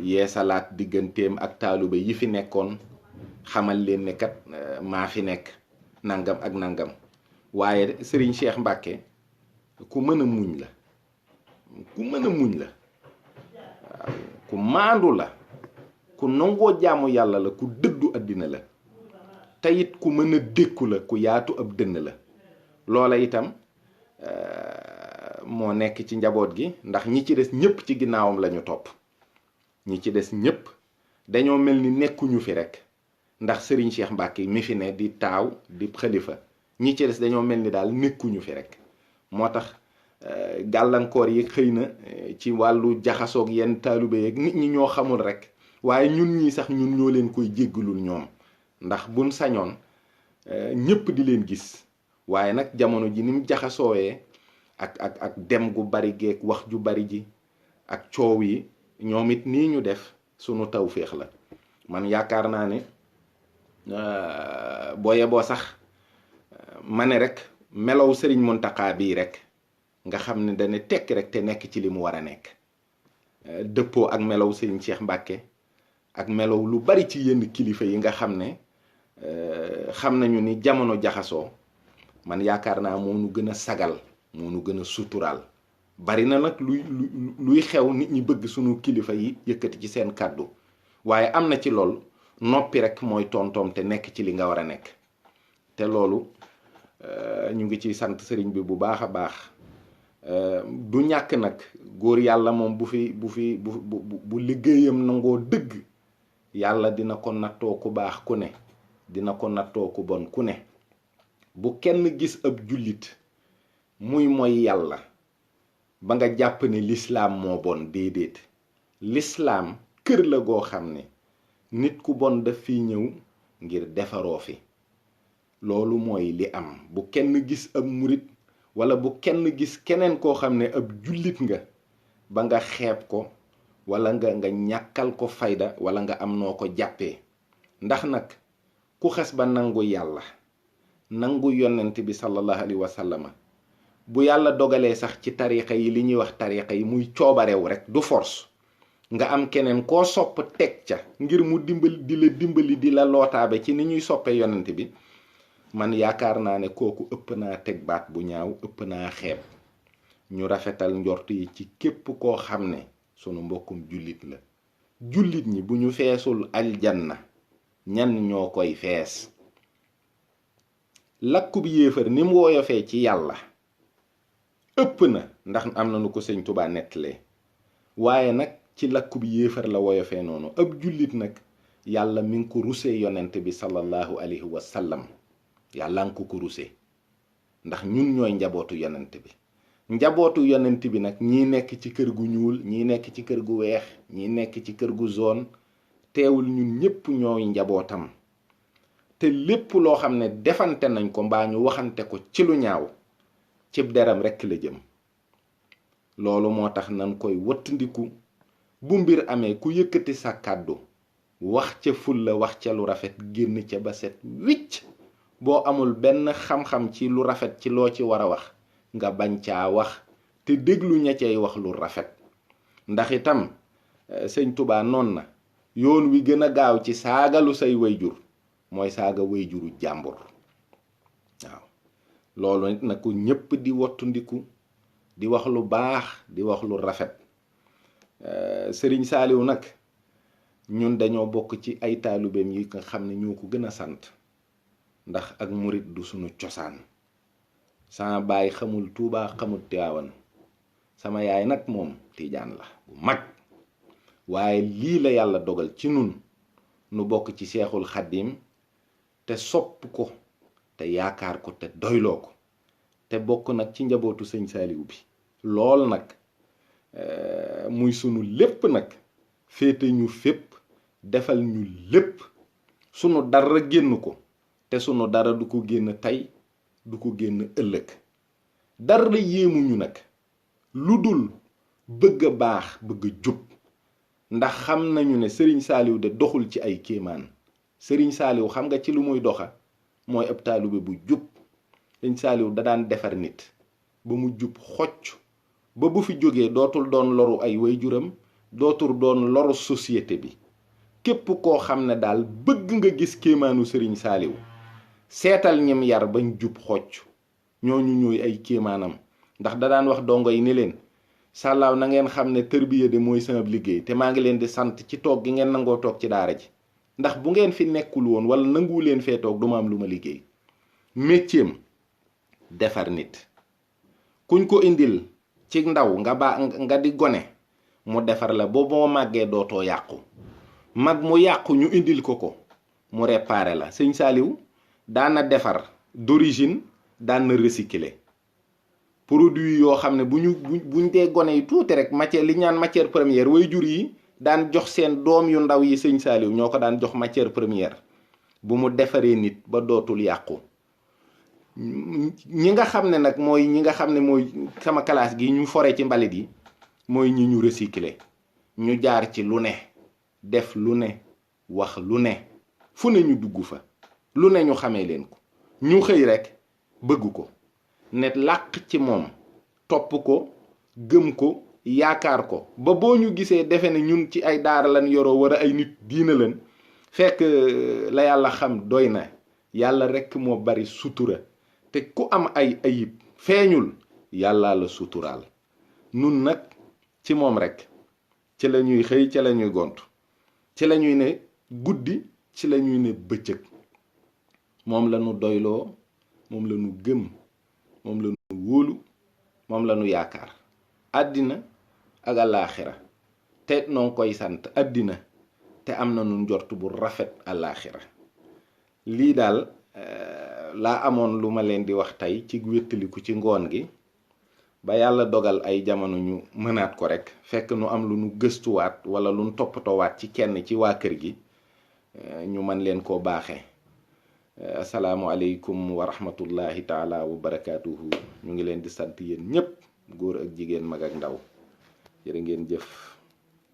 yeesalaat digganteem ak taaluba yi fi nekkoon xamal leen ne kat maa fi nekk nangam ak nangam waaye Serigne Cheikh Mbacke ku mën a muñ la, ku mën a muñ la, waaw ku maandu la, ku nangoo jaamu yàlla la, ku dëddu àddina la, te it ku mën a dékku la, ku yaatu ab dënn la. loola itam moo nekk ci njaboot gi, ndax ñi ci des ñëpp ci ginnaawam lañu topp. ñi ci des ñëpp dañoo mel ni nekkuñu fi rek, ndax Serigne Cheikh Mbacke mi fi ne di taaw di xalifa. ñi ci des dañoo mel ni daal nekkuñu fi rek. moo tax gàllankoor yi xëy na ci wàllu jaxasoog yenn taalibe yeeg nit ñi ñoo xamul rek, waaye ñun ñii sax ñun ñoo leen koy jéggalul ñoom, ndax buñ sañoon ñëpp di leen gis. waaye nag jamono ji ni mu jaxasoowee ak dem gu bari geeg wax ju bari ji ak coow yi, ñoom it nii ñu def sunu tawféex la. man yaakaar naa ne booye boo sax ma ne rek melow Sëriñ Muntaxa bii rek nga xam ne dana tekk rek te nekk ci li mu war a nekk, dëppoo ak melow Sëriñ Cheikh Mbacke ak melow lu bari ci yenn kilifa yi nga xam ne xam nañu ni jamono jaxasoo. man yaakaar naa moo nu gën a sagal, moo nu gën a suturaal. bari na nag luy xew nit ñi bëgg sunu kilifa yi yëkkati ci seen kàddu, waaye am na ci lool noppi rek mooy tontoom te nekk ci li nga war a nekk. te loolu ñu ngi ci sant sëriñ bi bu baax a baax. du ñàkk nag góor yàlla moom bu liggéeyam nangoo dëgg, yàlla dina ko nattoo ku baax ku ne, dina ko nattoo ku bon ku ne. bu kenn gis ab jullit muy mooy yàlla ba nga jàpp ne lislaam moo bon. déedéet, lislaam kër la goo xam ne nit ku bon daf fi ñëw ngir defaroo fi. loolu mooy li am. bu kenn gis ab murit wala bu kenn gis keneen koo xam ne ab jullit nga ba nga xeeb ko wala nga ñàkkal ko fayda wala nga am noo ko jàppee. ndax nag ku xes ba nangu yàlla, nangu yonent bi sallallahu alayhi wa sallama, bu yàlla dogalee sax ci tariqa yi li ñuy wax tariqa yi muy coobarew rek, du force, nga am keneen koo sopp teg ca ngir mu dimbali di la lootaabe ci ni ñuy soppe yonent bi, man yaakaar naa ne kooku ëpp naa teg baat bu ñaaw, ëpp naa xeeb. ñu rafetal njort yi ci képp koo xam ne sunu mbokkum jullit la. jullit ñi bu ñu feesul aljanna ñan ñoo koy fees. lakkub yéefar ni mu woyofee ci yàlla ëpp na, ndax am na nu ko sëñ Tuubaa nettalee, waaye nag ci lakkub yéefar la woyofee noonu. ab jullit nag yàlla mi ngi ko rusee yonent bi sallallahu alayhi wa sallam. yàlla nga ko rusee ndax ñun ñooy njabootu yonent bi. njabootu yonent bi nag ñii nekk ci kër gu ñuul, ñii nekk ci kër gu weex, ñii nekk ci kër gu zone, teewul ñun ñépp ñooy njabootam. te lépp loo xam ne defante nañ ko mbaa ñu waxante ko ci lu ñaaw, cib deram rekk la jëm. loolu moo tax nan koy wattandiku. bu mbir amee ku yëkkati sa kàddu wax ca fulla, wax ca lu rafet, génn ca ba set wicc. boo amul benn xam-xam ci lu rafet ci loo ci war a wax, nga bañ caa wax te déglu ña cay wax lu rafet. ndax itam sëñ Tuubaa noon na, yoon wi gën a gaaw ci saagalu say wayjur mooy saaga wayjuru jàmbur. waaw loolu nit na ko ñépp di wattundiku, di wax lu baax, di wax lu rafet. Sëriñ Saaliw nag ñun dañoo bokk ci ay taalibeem yi nga xam ne ñoo ko gën a sant, ndax ak murit du sunu cosaan. sama baay xamul Tuubaa, xamul Tiwaawan. sama yaay nag moom tiijaan la bu mag. waaye lii la yàlla dogal ci nun nu bokk ci Seexul Xaddim te sopp ko te yaakaar ko te doyloo ko, te bokk nag ci njabootu sëñ Saaliw bi. lool nag muy sunu lépp nag, féete ñu fépp, defal ñu lépp. sunu dara génn ko, te sunu dara du ko génn tey, du ko génn ëllëg. dara yéemuñu nag lu dul bëgg a baax, bëgg a jub. ndax xam nañu ne Sëriñ Saaliw de doxul ci ay kéemaan. Sëriñ Saaliw xam nga ci lu muy doxa, mooy ab taalibe bu jub. Sëriñ Saaliw da daan defar nit ba mu jub xocc, ba bu fi jógee dootul doon loru ay waajuram, dootul doon loru société bi. képp koo xam ne daal bëgg nga gis kéemaanu Sëriñ Saaliw, seetal ñim yar bañ jub xocc, ñooñu ñooy ay kéemaanam. ndax da daan wax dongo yi ni leen sàllaaw na ngeen xam ne tërbiya de mooy sama liggéey te maa ngi leen di sant ci toog gi ngeen nangoo toog ci daara ji ndax bu ngeen fi nekkul woon wala nanguwu leen fee toog duma am lu ma liggéey. métiem defar nit kuñ ko indil ci ndaw nga di gone mu defar la boo moo màggee dootoo yàqu mag mu yàqu ñu indil ko mu réparé la. sëñ Saliou daana defar d'origine daan na recycler produit yoo xam ne buñ dee gone yi tuuti rek matière li ñaan matière première way jur yi daan jox seen doom yu ndaw yi sëñ Saliou ñoo ko daan jox matière première bu mu defaree nit ba dootul yàqu. ñi nga xam ne nag mooy ñi nga xam ne mooy sama classe gi ñu fore ci mbalit yi mooy ñi ñu recycler ñu jaar ci lu ne def lu ne wax lu ne fu ne ñu dugg fa lu ne ñu xamee leen ko ñu xëy rek bëgg ko ne làq ci moom topp ko gëm ko yaakaar ko ba boo ñu gisee defe ne ñun ci ay daara lan yoroo war a ay nit diina leen fekk la yàlla xam doy na yàlla rekk moo bari sutura te ku am ay ayib feeñul yàlla la suturaal. nun nag ci moom rekk ci la ñuy xëy ci la ñuy gont ci la ñuy ne guddi ci la ñuy ne bëccëg moom la ñu doyloo moom la ñu gëm moom la ñu wóolu moom la ñu yaakaar àddina ak àllaaxira te noo koy sant àddina te am na nu njort bu rafet àllaaxira. lii daal laa amoon lu ma leen di wax tey ci wéttaliku ci ngoon gi ba yàlla dogal ay jamono ñu mënaat ko rek fekk nu am lu nu gëstuwaat wala lu nu toppatoowaat ci kenn ci waa kër gi ñu mën leen koo baaxee. asalaamualeykum wa rahmatullahi taala wa barakaatuhu. ñu ngi leen di sant yéen ñépp góor ak jigéen mag ak ndaw jërë ngeen jëf.